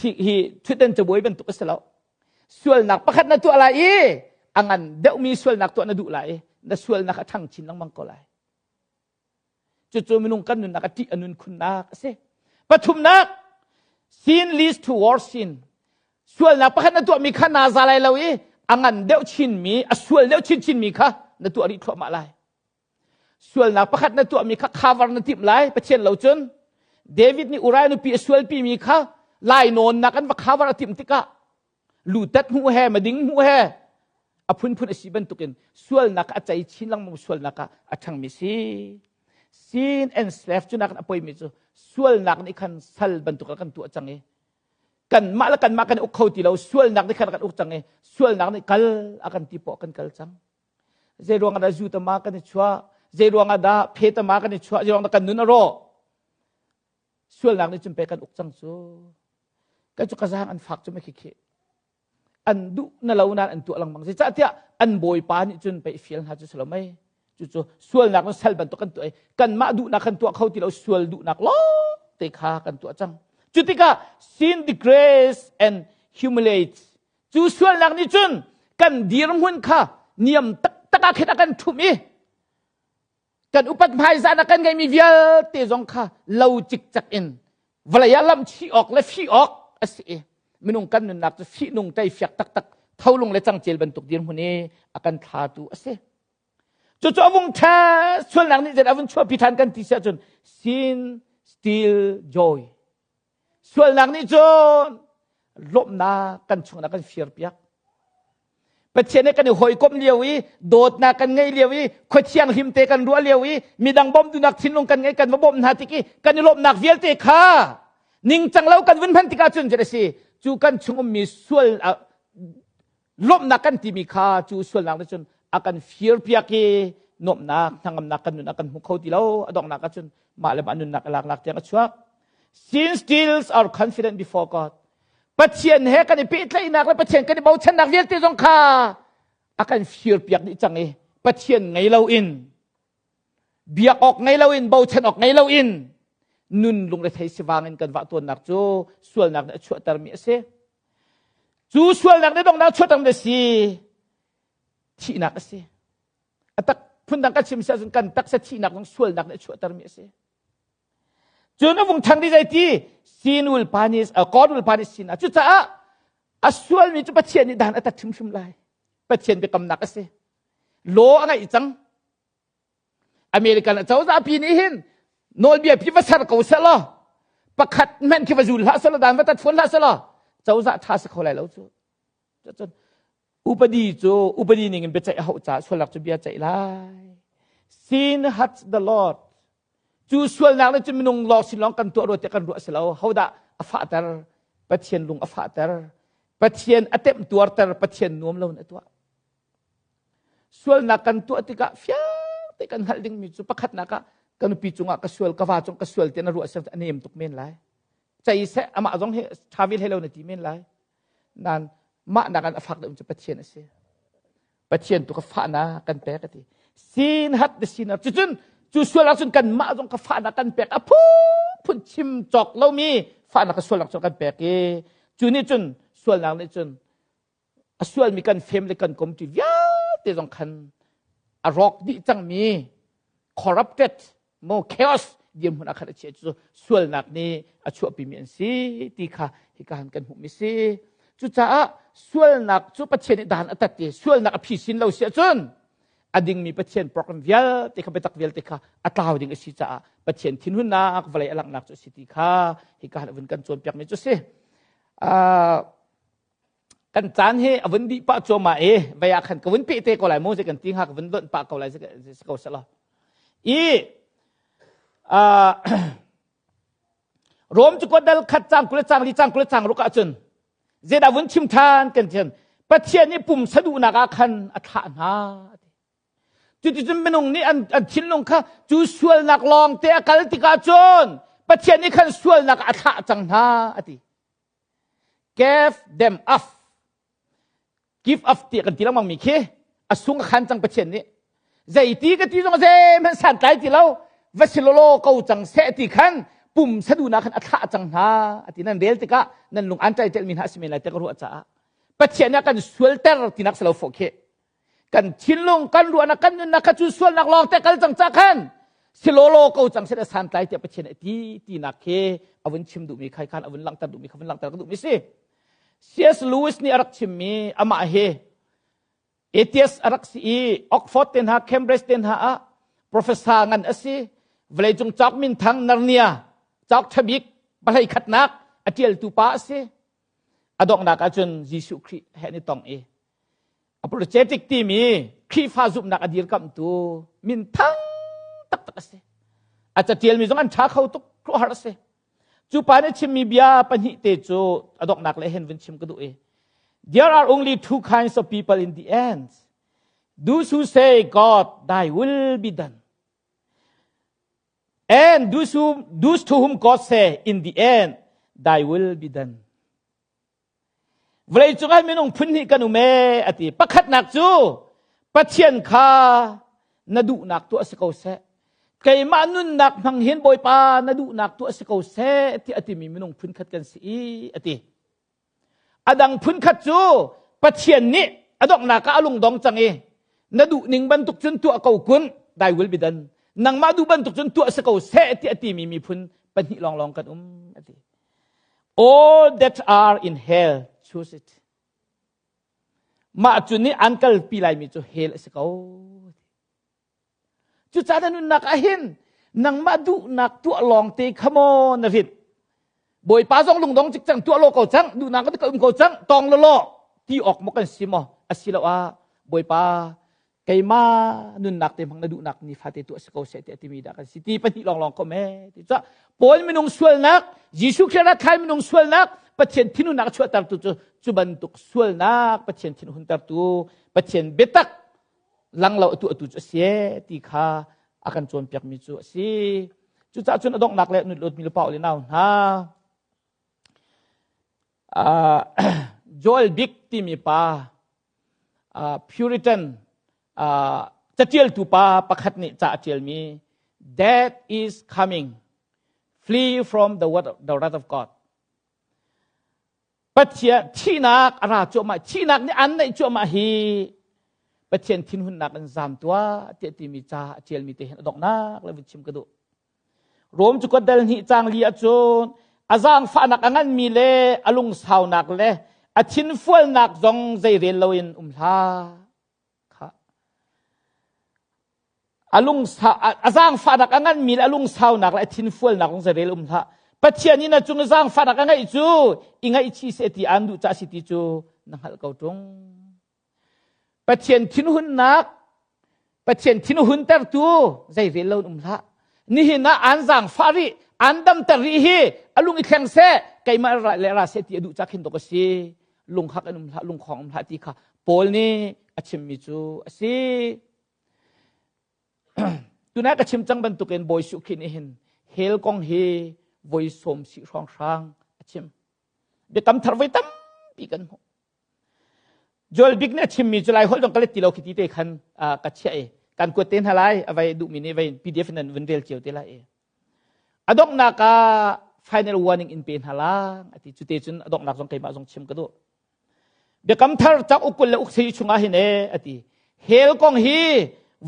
Hi thutdan cabuai bantuk a si lo. Sualnak pakhat na tuah lai i a ngan deuhmi sualnak tuah na duh lai i na sualnak a ṭhang chin lengmang ko lai. Cucu minung kan nunnak a ṭih a nun khunnak a si. Pathumnak, sin leads to worse sin. Sualnak pakhat na tuahmi kha naa za lai lo i a ngan deuh chinmi, a sual deuh chinchinmi kha na tuah rih thluahmah lai. Sualnak pakhat na tuahmi kha cover na timh lai, Pathian lo cun. David nih Uriah nupi a sualpimi kha lainawnnak an va cover a timh tikah lutat hmuh he mading hmuh he a phunphun a si bantukin sualnak a cei chin lengmang sualnak ah a ṭhangmi si sin and slave cu nak a poimi cu sualnak nih khan sal bantuk a kan tuah cang i kanmah le kanmah kan uk kho ti lo sualnak nih khan a kan uk cang i sualnak nih kal a kan ti poah kan kal cang zei ruang ah dah zu tama kan i chuah zei ruang ah dah phe tama kan i chuah zei ruang dah kan nun a rawh sualnak nih cun pe kan uk cang cu kan cu ka zaang an fak cu ma khi an duh na lo nan an tuah lengmang zeicahtiah an bawipa nih cun pei fial hna cu si lo mei cucu sualnak nu sal bantuk kan tuah i kanmah duhnak kan tuah kho ti lo sual duhnak lawng te kha kan tuah cang cu tikah sin degrades and humiliates cu sualnak nih cun kan dirhmun kha niam taktak ah khin a kan ṭhumh i kan upat hmaizahnak kan ngeihmi vialte zong kha lo cikcek in vawlei ah lamhchih awk le fih awk a si i minung kan nunnak cu fihnung teifiak taktak tholung le cangcel bantuk dirhmun i a kan thlatu a si. Cucu a vung ṭha sualnak nih a vun chuahpi ṭhan kan ti si ahcun sin steal joy Sualnak nih cun lawmhnak kan chungah kan firpiak. Pathian he kan i hawikomh lio i dawtnak kan ngeih lio i khua thianghlim te kan ruah lio i midang bawmh duhnak thinlung kan ngei kan va bawmh hna tik i kan i lawmhnak vialte kha ningcang lo kan vun hman tikah cun a si cu kan chung ummi sual lawmhnak kan timi kha cu sualnak nih cun a kan firpiak i nuamhnak hnangamnak kan nun a kan hmu kho ti lo a donghnak ah cun mah le mah nunnak a laknak tiang a chuak sin steals our confidence before God Pathian he kan i pehtlaihnak le Pathian kan i bochannak vialte zong kha a kan firpiak dih cang i Pathian ngei lo in biak awk ngei lo in bochan awk ngei lo in nun lungrethei sivang in kan vah tawnnak cu sualnak nih a chuahtermi a si Cu sualnak nih donghnak chuahter a si thihnak a si. A tak phundang ka chim si ahcun kan taksa thihnak zong sualnak nih a chuahtermi a si. Cun a vung ṭhang dih zei ti sin will punish, uh, God will punish sin. Cucaah A sualmi cu Pathian nih dan a tat hrimhrim lai. Pathian biakamnak a si. Law a ngeih cang. American acozah pi nih hin nawlbia pi va ser ko seh law pakhat hmanh khi va zul hlah seh law dan va tat fawn hlah seh law cozah ṭha si kho lai lo cu. Cun upadi cu upadi ning in biaceih a hauh caah sualnak cu bia ceih lai. Sin hath the Lord. Cu sualnak le cu minung lawng sin lawng kan tuah rua tiah kan ruah si lo. Hodah a fahter? Pathian lung a fahter. Pathian a temtuarter. Pathian nuam lo in a tuah. Sualnak kan tuah tikah fiang te kan hngalh dingmi cu pakhatnak ah ka nupi cungah ka sual, ka va cung ka sual ti na ruah siang a nem tuk men lai. Cei seh amah zong hi ṭha ve hlei lo na ti men lai. Nan mah nak an a fak deuh cu Pathian a si. Pathian tu ka fahnak kan pek a ti. Sin hat the sinner. Cucun cu sual ahcun kan mah zong ka fahnak kan pek a phun chim cawk lomi fahnak ka sualnak cu kan pek i cu nih cun sualnak nih cun a sualmi kan family kan community vialte zong khan a rawk dih cangmi corrupted mo chaos dirhmun ah khan a chia cu sualnak nih a chuahpimi an si ti kha hika han kan hmuhmi si cucaah sualnak cu Pathian nih dan a tat i sualnak a phisin lo si ahcun a dingmi Pathian program vialte kha biatak vialte kha a tlau ding a si caah Pathian thinhunnak vawlei a langhnak cu a si ti kha hika han vun kan cawnpiakmi cu si. Kan caan hi a vun dih pah cuahmah i vei ah khan ka vun peh te ko lai mu kan ti hnga ka vun donh pah ko lai si ko selaw i Rom cu dal khat cang kul cang li cang kul cang ruk ahcun zeidah vun chim than kan thian Pathian nih pum saduhnak ah khan a thlah hna. Cuticun minung nih an, an thinlung kha cu sualnak lawng te a kal tikah cun Pathian nih khan sualnak a thlah cang hna a ti. Gave them up. Give up ti kan ti lengmang mi khi a sung a khan cang Pathian nih. Zeiti ka ti zong zeihmanh santlai ti lo va si lawlaw ko cang seh ti khan pum saduhnak khan a thlah cang hna a ti nan rel tikah nan lung an ṭai mi hna a si men lai te ka ruah caah Pathian nih a kan sualter tinak si lo fawh khi kan thinlung kan ruahnak kan nunnak kha cu sualnak lawng te kal cang ca khan si lawlaw ko cang seh santlai tiah Pathian a ti tinak khi a vun chim duhmi khai khan a vun langhter duhmi kha vun langhter ka duhmi si C.S. Lewis nih a rak chimmi amah hi atheist a rak si i Oxford te hna Cambridge te hna ah professor ngan a si vawleicung cauk minthang Narnia cauk ṭhabik pahlei khatnak a ṭialtu pa a si a donghnak ahcun Jesuh Khrih he an i tong i apologetic timi Khrihfa zumhnak a dirkamhtu minthang taktak a si. A catialmi zong an ṭha kho tuk khuaruahhar a si. Cu pa nih chimmi bia pahnih te cu a donghnak le hen vun chim ka duh i There are only two kinds of people in the end. Those who say, God, thy will be done. And those, who, those to whom God say, in the end, thy will be done. Vawleicung ah minung phun hnih kan um ee a ti. Pakhatnak cu Pathian kha na duhnak tuah si ko seh. Keimah nunnak hmang hin Bawipa na duhnak tuah si ko seh ti a timi minung phun khat kan si i a ti. A dang phun khat cu Pathian nih a donghnak ah a lungdong cang i na duh ning bantuk cun tuah ko kun thy will be done. Nangmah duh bantuk cun tuah si ko seh ti a timi miphun pahnih lawnglawng kan um a ti. All that are in hell choose it. Mah cu nih an kalpi laimi cu hell a si ko. Cucaah na nunnak ah hin nangmah duhnak tuah lawng te kha maw na rit. Bawipa zong lungdong cik cang tuah law ko cang duhnak ka um ko cang tong law law ti awk maw kan si maw asiloah Bawipa keimah nunnak te hmang na duhnak ni fate tuah si ko seh tiah timi dah kan si ti pahnih lawnglawng ko me ti cah Paul minung sualnak Jesuh Khrist rat minung sualnak Pathian thinhunnak a chuahtertu cu cu bantuk sualnak Pathian thinhuntertu Pathian biatak lang lo atu atu cu a si ti kha a kan cawnpiakmi cu a si cucaah cun a donghnak le nut mi le pa le nau hna Joel Big timi pa Puritan catialtu pa pakhat nih ca a ṭialmi Death is coming flee from the, word, the wrath of God Pathian thihnak a ra cuahmah thihnak nih an naih cuahmah hi Pathian thinhunnak in zam tuah tiah timi ca a ṭialmi te hin a donghnak le vun chim ka duh Rom cu dal hnih cang li ahcun a zaangfahnak a nganmi le a lungsaunak le A thinfualnak zong zeirel loin um hlah. Kha. A lung a zaangfahnak a nganmi le a lungsaunak le a thinfualnak zong zeirel um hlah. Pathian in a cung i zaangfahnak a ngeih cu i ngaihchih seh ti aan duh caah si ti cu na hngalh ko ṭung. Pathian thinhunnak Pathian thinhuntertu zeirel lo in um hlah. Nihin ah aan zaangfah rih, aan damter rih hi a lung i thleng seh, keimah le ra seh ti a duh ca khin dok a si. Lunghak in um hlah, lungkhong um hlah ti kha Paul nih a chimmi cu a si. Tunai ka chim cang bantukin Bawi Suh Khin nih hin hell kong hi voi sawm si hrawnghrang a chim. Biakam thar voi tampi kan hmuh. Joel Bik nih a chimmi cu lai holh dong ka let ti lo khi ti te khan ka chiah i kan kuat te hna lai a vai duhmi nih vai PDF in an vun rel cio te lai i a donghnak ah final warning in pe hna lang a ti cu te cun a donghnak zong keimah zong chim ka duh biakam thar cak ukul le uksei chungah hin e a ti hell kong hi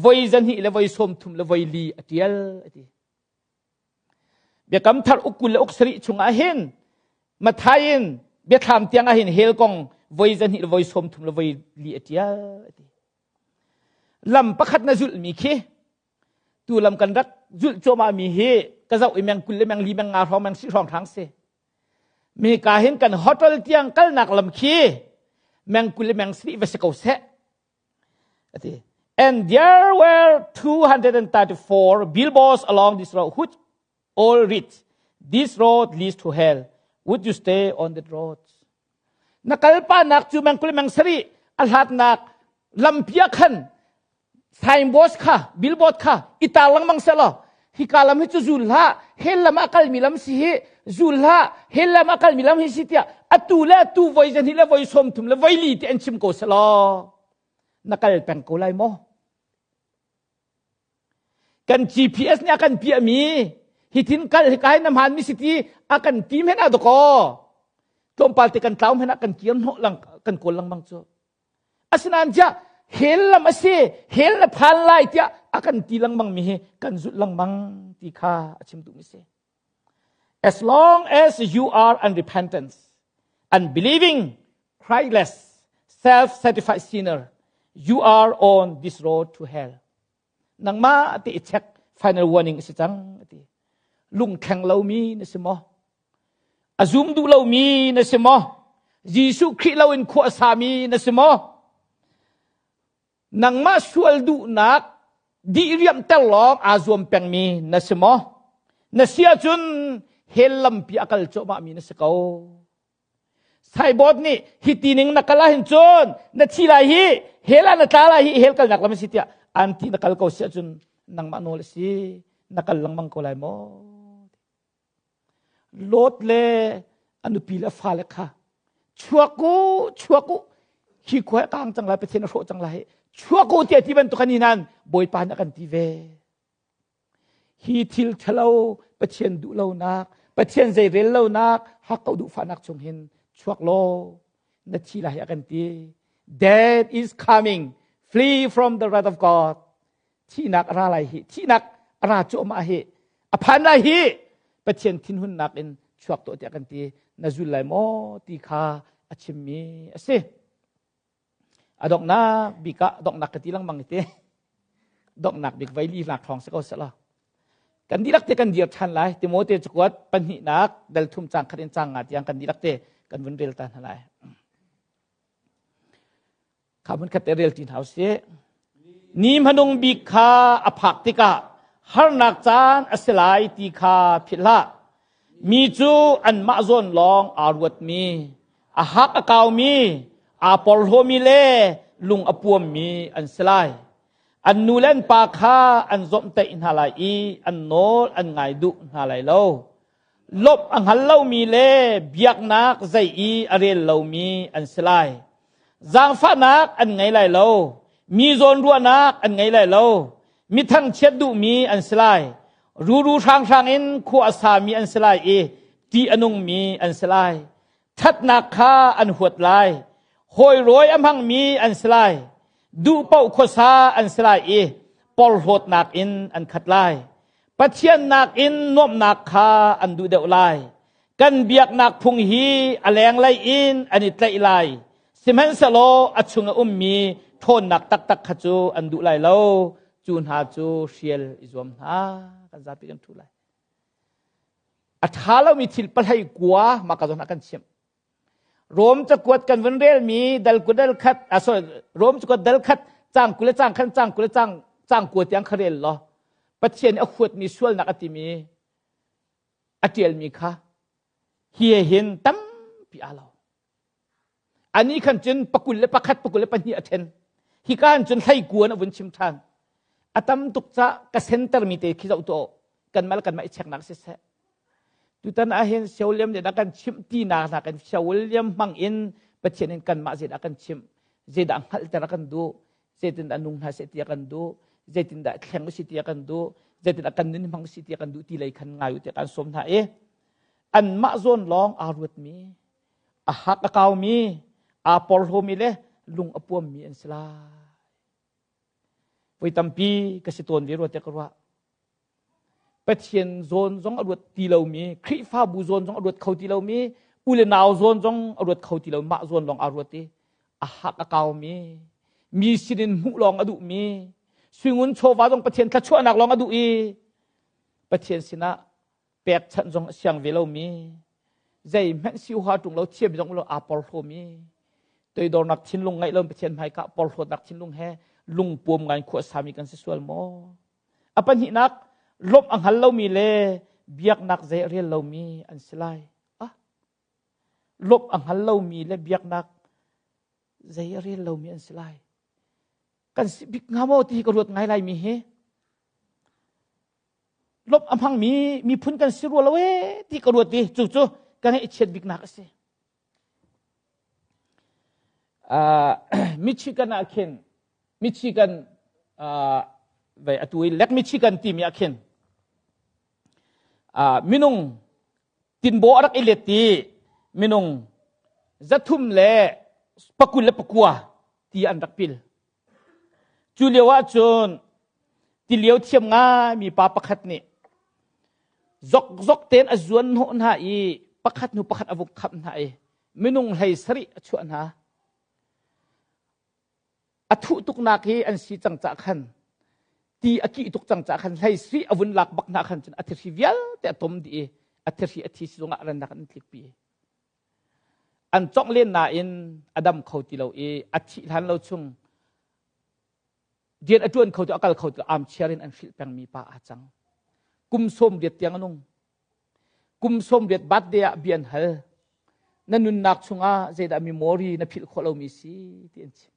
voi zahnih le voi 30 le voi li a tial a ti Biakam thar uk 20 le uk sarih chungah hin Mathai in biathlam tiang ah hin hell kong voi 2 le voi 30 le voi li a ṭial a ti. Lam pakhat na zulhmi khi tu lam kan rak zulh cuahmah mi hi ka zoh i meng 20 le meng li meng nga hrawng meng si hrawng hrang si. Mi ka hin kan hotel tiang kalnak lam khi meng 20 le meng sarih va si ko seh. Ati. And there were 234 billboards along this road, which all read, This road leads to hell. Would you stay on that road? Na kalpa nak cu mangkul mangsari a hlatnak lampia khan signboard kha billboard kha itar lengmang selaw hika lam hi cu zul hlah hell lam a kalmi lam si hi zul hlah hell lam a kalmi lam hi si tiah atu le atu voi zahnih le voi 30 le voi li ti an chim ko selaw na kal peng ko lai maw kan GPS nih a kan piahmi hitin kal hika hi na hmaan mi si ti a kan tim hen a dakaw tlawmpal te kan tlau hen ah kan kir hnawh lang kan kawl lengmang cu Asinain tiah hell lam a si, hell na phan lai tiah a kan ti lengmang mi hi kan zulh lengmang ti kha a chim duhmi si. As long as you are unrepentant, unbelieving, Christless, self-satisfied sinner, you are on this road to hell. Nangmah ti i check final warning a si cang ti. Lungthleng lomi na si maw? A zum duh lomi na si maw? Jesuh Khrih loin khua a sami na si maw? Nangmah sual duhnak dihriamhter lawng aa zuam pengmi na si maw? Na si ahcun hell lampi a kal cuahmahmi na si ko. Signboard nih hi ti ning na kal ahhin cun na thi lai hi hell ah na tla lai hi hell kalnak lam a si tiah an ti na kal ko si ahcun nangmah nawl a si na kal lengmang ko lai maw? Lot le a nupi le a fale kha chuak u chuak u hi khua kang cang lai Pathian a hrawh cang lai chuak u tiah ti bantuk an nan Bawipa nih a kan ti ve hi thil ṭhalo Pathian duh lonak Pathian zeirel lonak hakkauh duhfahnak chung hin chuak law na thi lai a kan ti death is coming flee from the wrath of God thihnak a ra lai hi thihnak a ra cuahmah hi a phan lai hi Pathian thinhunnak in chuak tuah tiah kan ti na zul lai maw ti kha a chimmi a si a donghnak bik ah donghnak ka ti lengmang te donghnak bik vai li lak thawng si ko sela kan dihlak te kan dir ṭhan lai Timote cakuat pahnihnak dal thum cang khat in cang nga tiang kan dihlak te kan vun rel ta hna lai Kha hmunkhat te rel ṭi hna usih. Ni hmanung bik kha a phak tikah harnak caan a si lai ti kha philh hlah. Mi cu anmah zawn lawng aa ruatmi, a hak a kaumi, aa porhlawmi le lung a puammi an si lai. An nu le an pa kha an zawmhtaih hna lai i an nawl an ngai duh hna lai lo. Lawmh a hngal lomi le biaknak zei i a rel lomi an si lai. Zaangfahnak an ngei lai lo. Mi zawnruahnak an ngei lai lo. Mi thangchiat duhmi an si lai. Ruru hranghrang in khua a sami an si lai i ṭih a nungmi an si lai. Ṭhatnak kha an huat lai. Hawi rawi a hmangmi an si lai. Duh paoh khuasa an si lai i porhlawtnak in an khat lai. Pathian nakin nuamhnak kha an duh deuh lai. Kan biaknak phung hi a lenglei in an i tlaih lai. Sihmanhsehlaw a chung a ummi ṭhawnnak taktak kha cu an duh lai lo. Cu hna cu hrial i zuam hna. Kan zapi kan ṭhu lai. A ṭha lomi thil pahlei kua mah ka zawn ah kan chimh. Rom cakuat kan vun relmi dal ku dal khat ah sorry Rom cakuat dal khat cang 20 le cang khan cang 20 le cang cang kua tiang kha rel law Pathian nih a huatmi sualnak a timi a ṭialmi kha hi he hin tampi aa lo. Ani khan cun pakul le pakhat pakul le pahnih a ṭhen. Hika hin cun hleikuan a vun chim ṭhan. A tam tuk ca ka sentermi te khi zoh tuah kanmah le kanmah i cheknak siseh. Tutan ah hin Siauliam nih a kan chimh tinak hna kan Siauliam hmang in Pathian in kanmah zeidah a kan chimh, zeidah hngalhter a kan duh, zeitindah nung hna seh ti a kan duh, zeitindah thleng usih ti a kan duh, zeitindah kan nun hmang usih ti a kan duh ti lei khan ngai u tiah kan sawm hna i anmah zawn lawng aa ruatmi a hak a kaumi aa porhlawmi le lung a puammi an si lai. Voi tampi ka si tawn ve rua tiah ka ruah. Pathian zawn zong a ruat ti lomi, Khrihfabu zawn zong a ruat kho ti lomi, u le nau zawn zong a ruat kho ti lo, mah zawn lawng aa ruat i a hak a kaumi, mi sinin hmuh lawng a duhmi, suingun chawva zong Pathian thluachuahnak lawng a duh i Pathian sinah pekchanh zong a siang ve lomi zeihmanh si hua ṭung lo thiam zong lo aa porhlawmi toidornak thinlung ngeih lo Pathian hmaika porhlawtnak thinlung he lungpuam ngai khua sami kan si sual maw a pahnihnak lawmh a hngal lomi le biaknak zei a rel lomi an si lai ah lawmh a hngal lomi le biaknak zei a rel lomi an si lai kan si bik hnga maw ti ka ruat ngai lai mi hi lawmh a hmangmi miphun kan si rua lo ee ti ka ruat i cu cu ka ngaihchiat biknak a si. Uh, Michigan ah khin Michigan uh, vai atu i Lake Michigan timi ah khin uh, minung tinbaw a rak i let i minung 329 ti an rak pil Cu lio ahcun tilio thiam ngaimi pa pakhat nih zokzok tein a zuan hnawh hna i pakhat hnu pakhat a vung khamh hna i minung 17 a chuah hna. A thuh tuknak hi an si cang cah khan ti a kih tuk cang cah khan 17 a vun lak bak hna khan cun a thihri vialte a tom dih i a thihri a thi sizung ah rannak an tlikpi. An congh len nain a dam kho ti lo i a thih hlan lo chung rian a ṭuan kho tu a kal kho tu armchair in an hrilh pengmi pa aa cang. Kum 80 tiang a nung. Kum 80 birthday ah bia an hal. Na nunnak chungah zeidah memory na philh khawh lomi si ti an chim.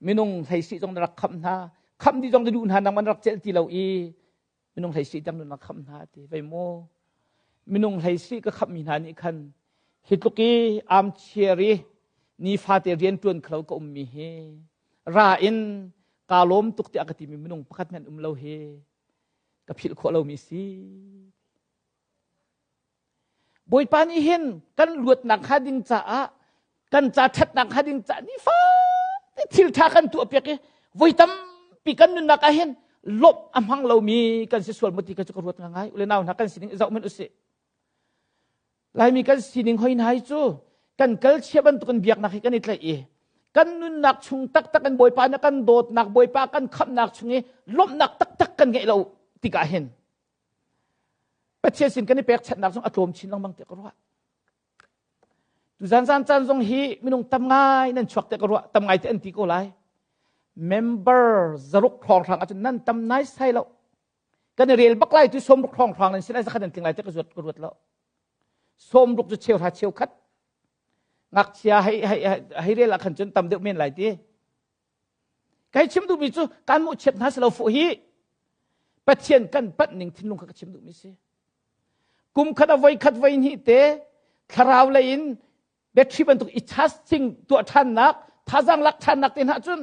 Minung hlei zong na rak khamh hna. Khamh dih zong na duh hna nangmah na rak celh ti lo i minung hlei si tiang nun a khamh hna ti vei maw minung hlei si ka khamhmi hna nih khan hi tluk i armchair i nifate rian ṭuan khlo ka ummi hi ra in kaa lawm tuk tiah ka timi minung pakhat hmanh um lo hi ka philh khawh lomi si Bawipa nih hin kan luatnak hnga ding caah kan ca ṭhatnak hnga ding caah nifate thil ṭha kan tuah piak i voi tampi kan nunnak ah hin lawmh a hmang lomi kan si sual maw ti ka cu ka ruat ngai ule nau hna kan sining i zoh hmanh usih Laimi kan sining hoi hna hi cu kan kal chia bantukin biaknak hi kan i tlaih i kan nunnak chung taktak in Bawipa nih kan dawtnak Bawipa kan khamhnak chung i lawmhnak taktak kan ngeih lo tikah hin Pathian sin kan i pekchanhnak zong a tlawm chin lengmang tiah ka ruah. Tuzan zan caan zong hi minung tam ngai nan chuak tiah ka ruah, tam ngai te an ti ko lai. Member 600 hrawnghrang ahcun nan tam nai sai lo. Kan i rel bak lai tu 60 hrawnghrang nan si lai zakhat nan tling lai tiah ka zuat ka ruat lo. 60 cu cheuhra cheukhat. Ngakchia hei hei hei rel ah khan cun tam deuh men lai ti. Kai chim duhmi cu kan mawhchiat hna si lo fuh hi Pathian kan panh ning thinlung kha ka chim duhmi si. Kum khat a voi khat voi hnih te thlarau lei in battery bantuk i charging tuah ṭhannak thazaang lak ṭhannak te hna cun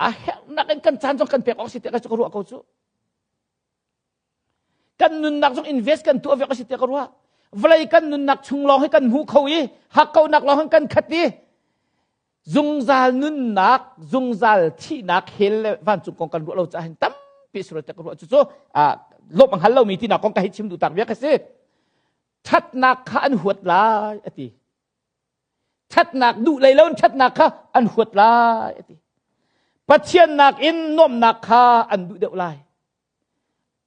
a herhnak in kan caan zong kan pek awk si tiah ka ruah ko cu. Kan nunnak zong invest kan tuah ve a si tiah ka ruah. Vawlei kan nunnak chung lawng hi kan hmu kho i hakkauhnak lawng hin kan khat i zungzal nunnak zungzal thihnak hell le vancung kong kan ruah lo caah hin tampi sual tiah ka ruah cucu lawmh a hngal lomi tinak kong ka hei chim duh tak bia ka si. Ṭhatnak kha an huat lai a ti. Ṭhatnak duh lei lo in ṭhatnak kha an huat lai a ti. Pathian nakin nuamhnak kha an duh deuh lai.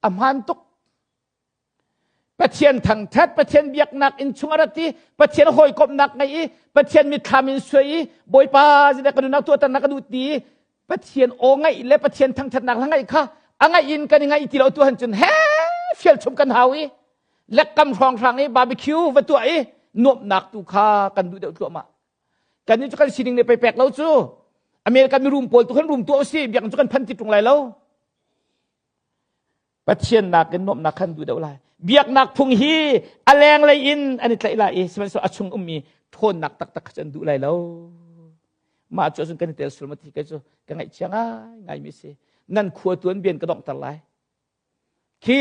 A hmaan tuk. Pathian thangṭhat, Pathian biaknak inn chung a rat i Pathian hawikomhnak ngei i Pathian mitthlam in suai i Bawipa zeidah ka nunnak tuahternak ka duh ti i Pathian aw ngaih le Pathian thangṭhatnak hla ngaih kha a ngaih in kan i ngaih ti lo tu han cun he fial chung kan hau i lekkam hrawnghrang i barbecue va tuah i nuamhnak tu kha kan duh deuh tluahmah. Kan nih cu kan sining nih pei pek lo cu American mirum pawl tu khan rum tuah usih biakinn cu kan phan ti ṭung lai lo. Pathian nakin nuamhnak khan duh deuh lai. Biaknak phung hi a lenglei in an i tlaih lai i sihmanhsehlaw a chung ummi ṭhawnnak taktak kha cu an duh lai lo. Mah cu cun kan i tel sul ma ti kei cu ka ngaihchia ngai ngaimi si. Nan khua tuan bian ka donghter lai. Khi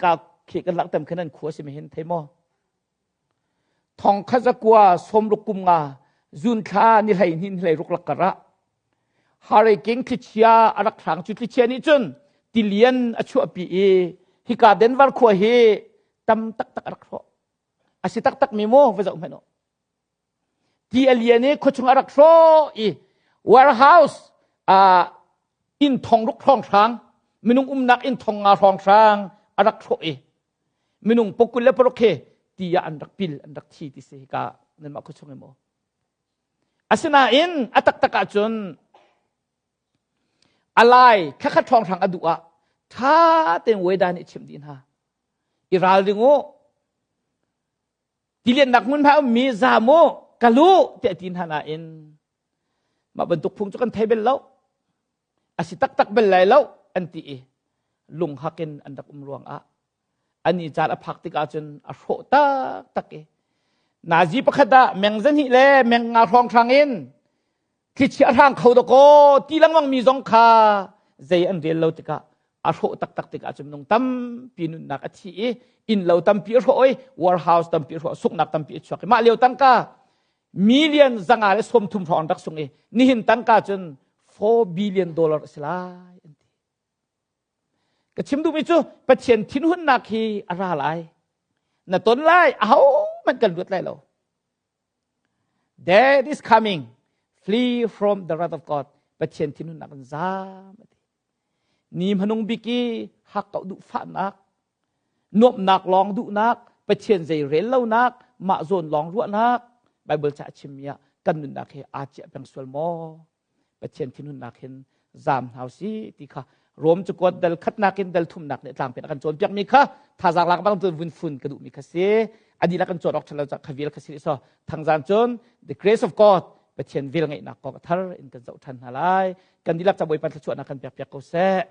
ka khi kan langhter khi nan khua si mi hin thei maw? Thong kha zakua sawmruk kum nga zun thla ni hlei hnin hlei ruk lak ah hurricane thlichia a rak hrang cu thlichia nih cun tilian a chuahpi i hika Denver khua hi tam taktak a rak hrawh. A si taktak mi maw va zoh hmanh u. Ti a lian i khuachung a rak hrawh i warehouse inn thong ruk hrawnghrang minung umnak inn thong nga hrawnghrang a rak hrawh i minung pokul le paruk he ti ah an rak pil an rak thi ti si hika nanmah khuachung i maw asinain a taktak ahcun alai thlakhat hrawnghrang a duh ah tha tein weather nih chimh dih hna i ralring u tiliannak hmunhma ummi zam u kalu tiah ti hna nain mah bantuk phung cu kan thei bel lo a si taktak bel lai lo an ti i lunghak in an rak um ruangah ani caan a phak tikah cun a hrawh taktak i nazi pakhat ah meng zahnih le meng nga hrawnghrang in thlichia hrang kho dakaw ti lengmang mi zong kha zei an rel lo tikah a hrawh taktak tikah cun minung tampi nunnak a thi i inn lo tampi a hrawh i warehouse tampi a hrawh suknak tampi a chuak i mah lio tangka million 130 hrawng an rak sung i nihin tangka cun 4 billion dollar a si lai an ti ka chim duhmi cu Pathian thinhunnak hi a ra lai na ton lai aho hmanh kan luat lai lo Death is coming. Flee from the wrath of God. Pathian thinhunnak in zaam a ti. Ni hmanung bik i hakkauh duh fahnak, nuamhnak lawng duhnak, Pathian zei rel lonak, mah zawn lawng ruahnak, Bible ca a chimmi ah kan nunnak hi aa ciah peng sual maw? Pathian thinhunnak hin zaam hna si ti kha Rom cakuat dal khatnak in dal thumnak nih tlangpi a kan cawnpiak mi kha thazaang lak bang cun vun fun ka duh mi kha si a dihlak kan cawn awk ṭhalo ca kha vial kha si so thangzan cun the grace of God Pathian vel ngeihnak kong a thar in kan zoh ṭhan hna lai kan dihlak ca Bawipa thluachuahnak kan pek piak ko seh.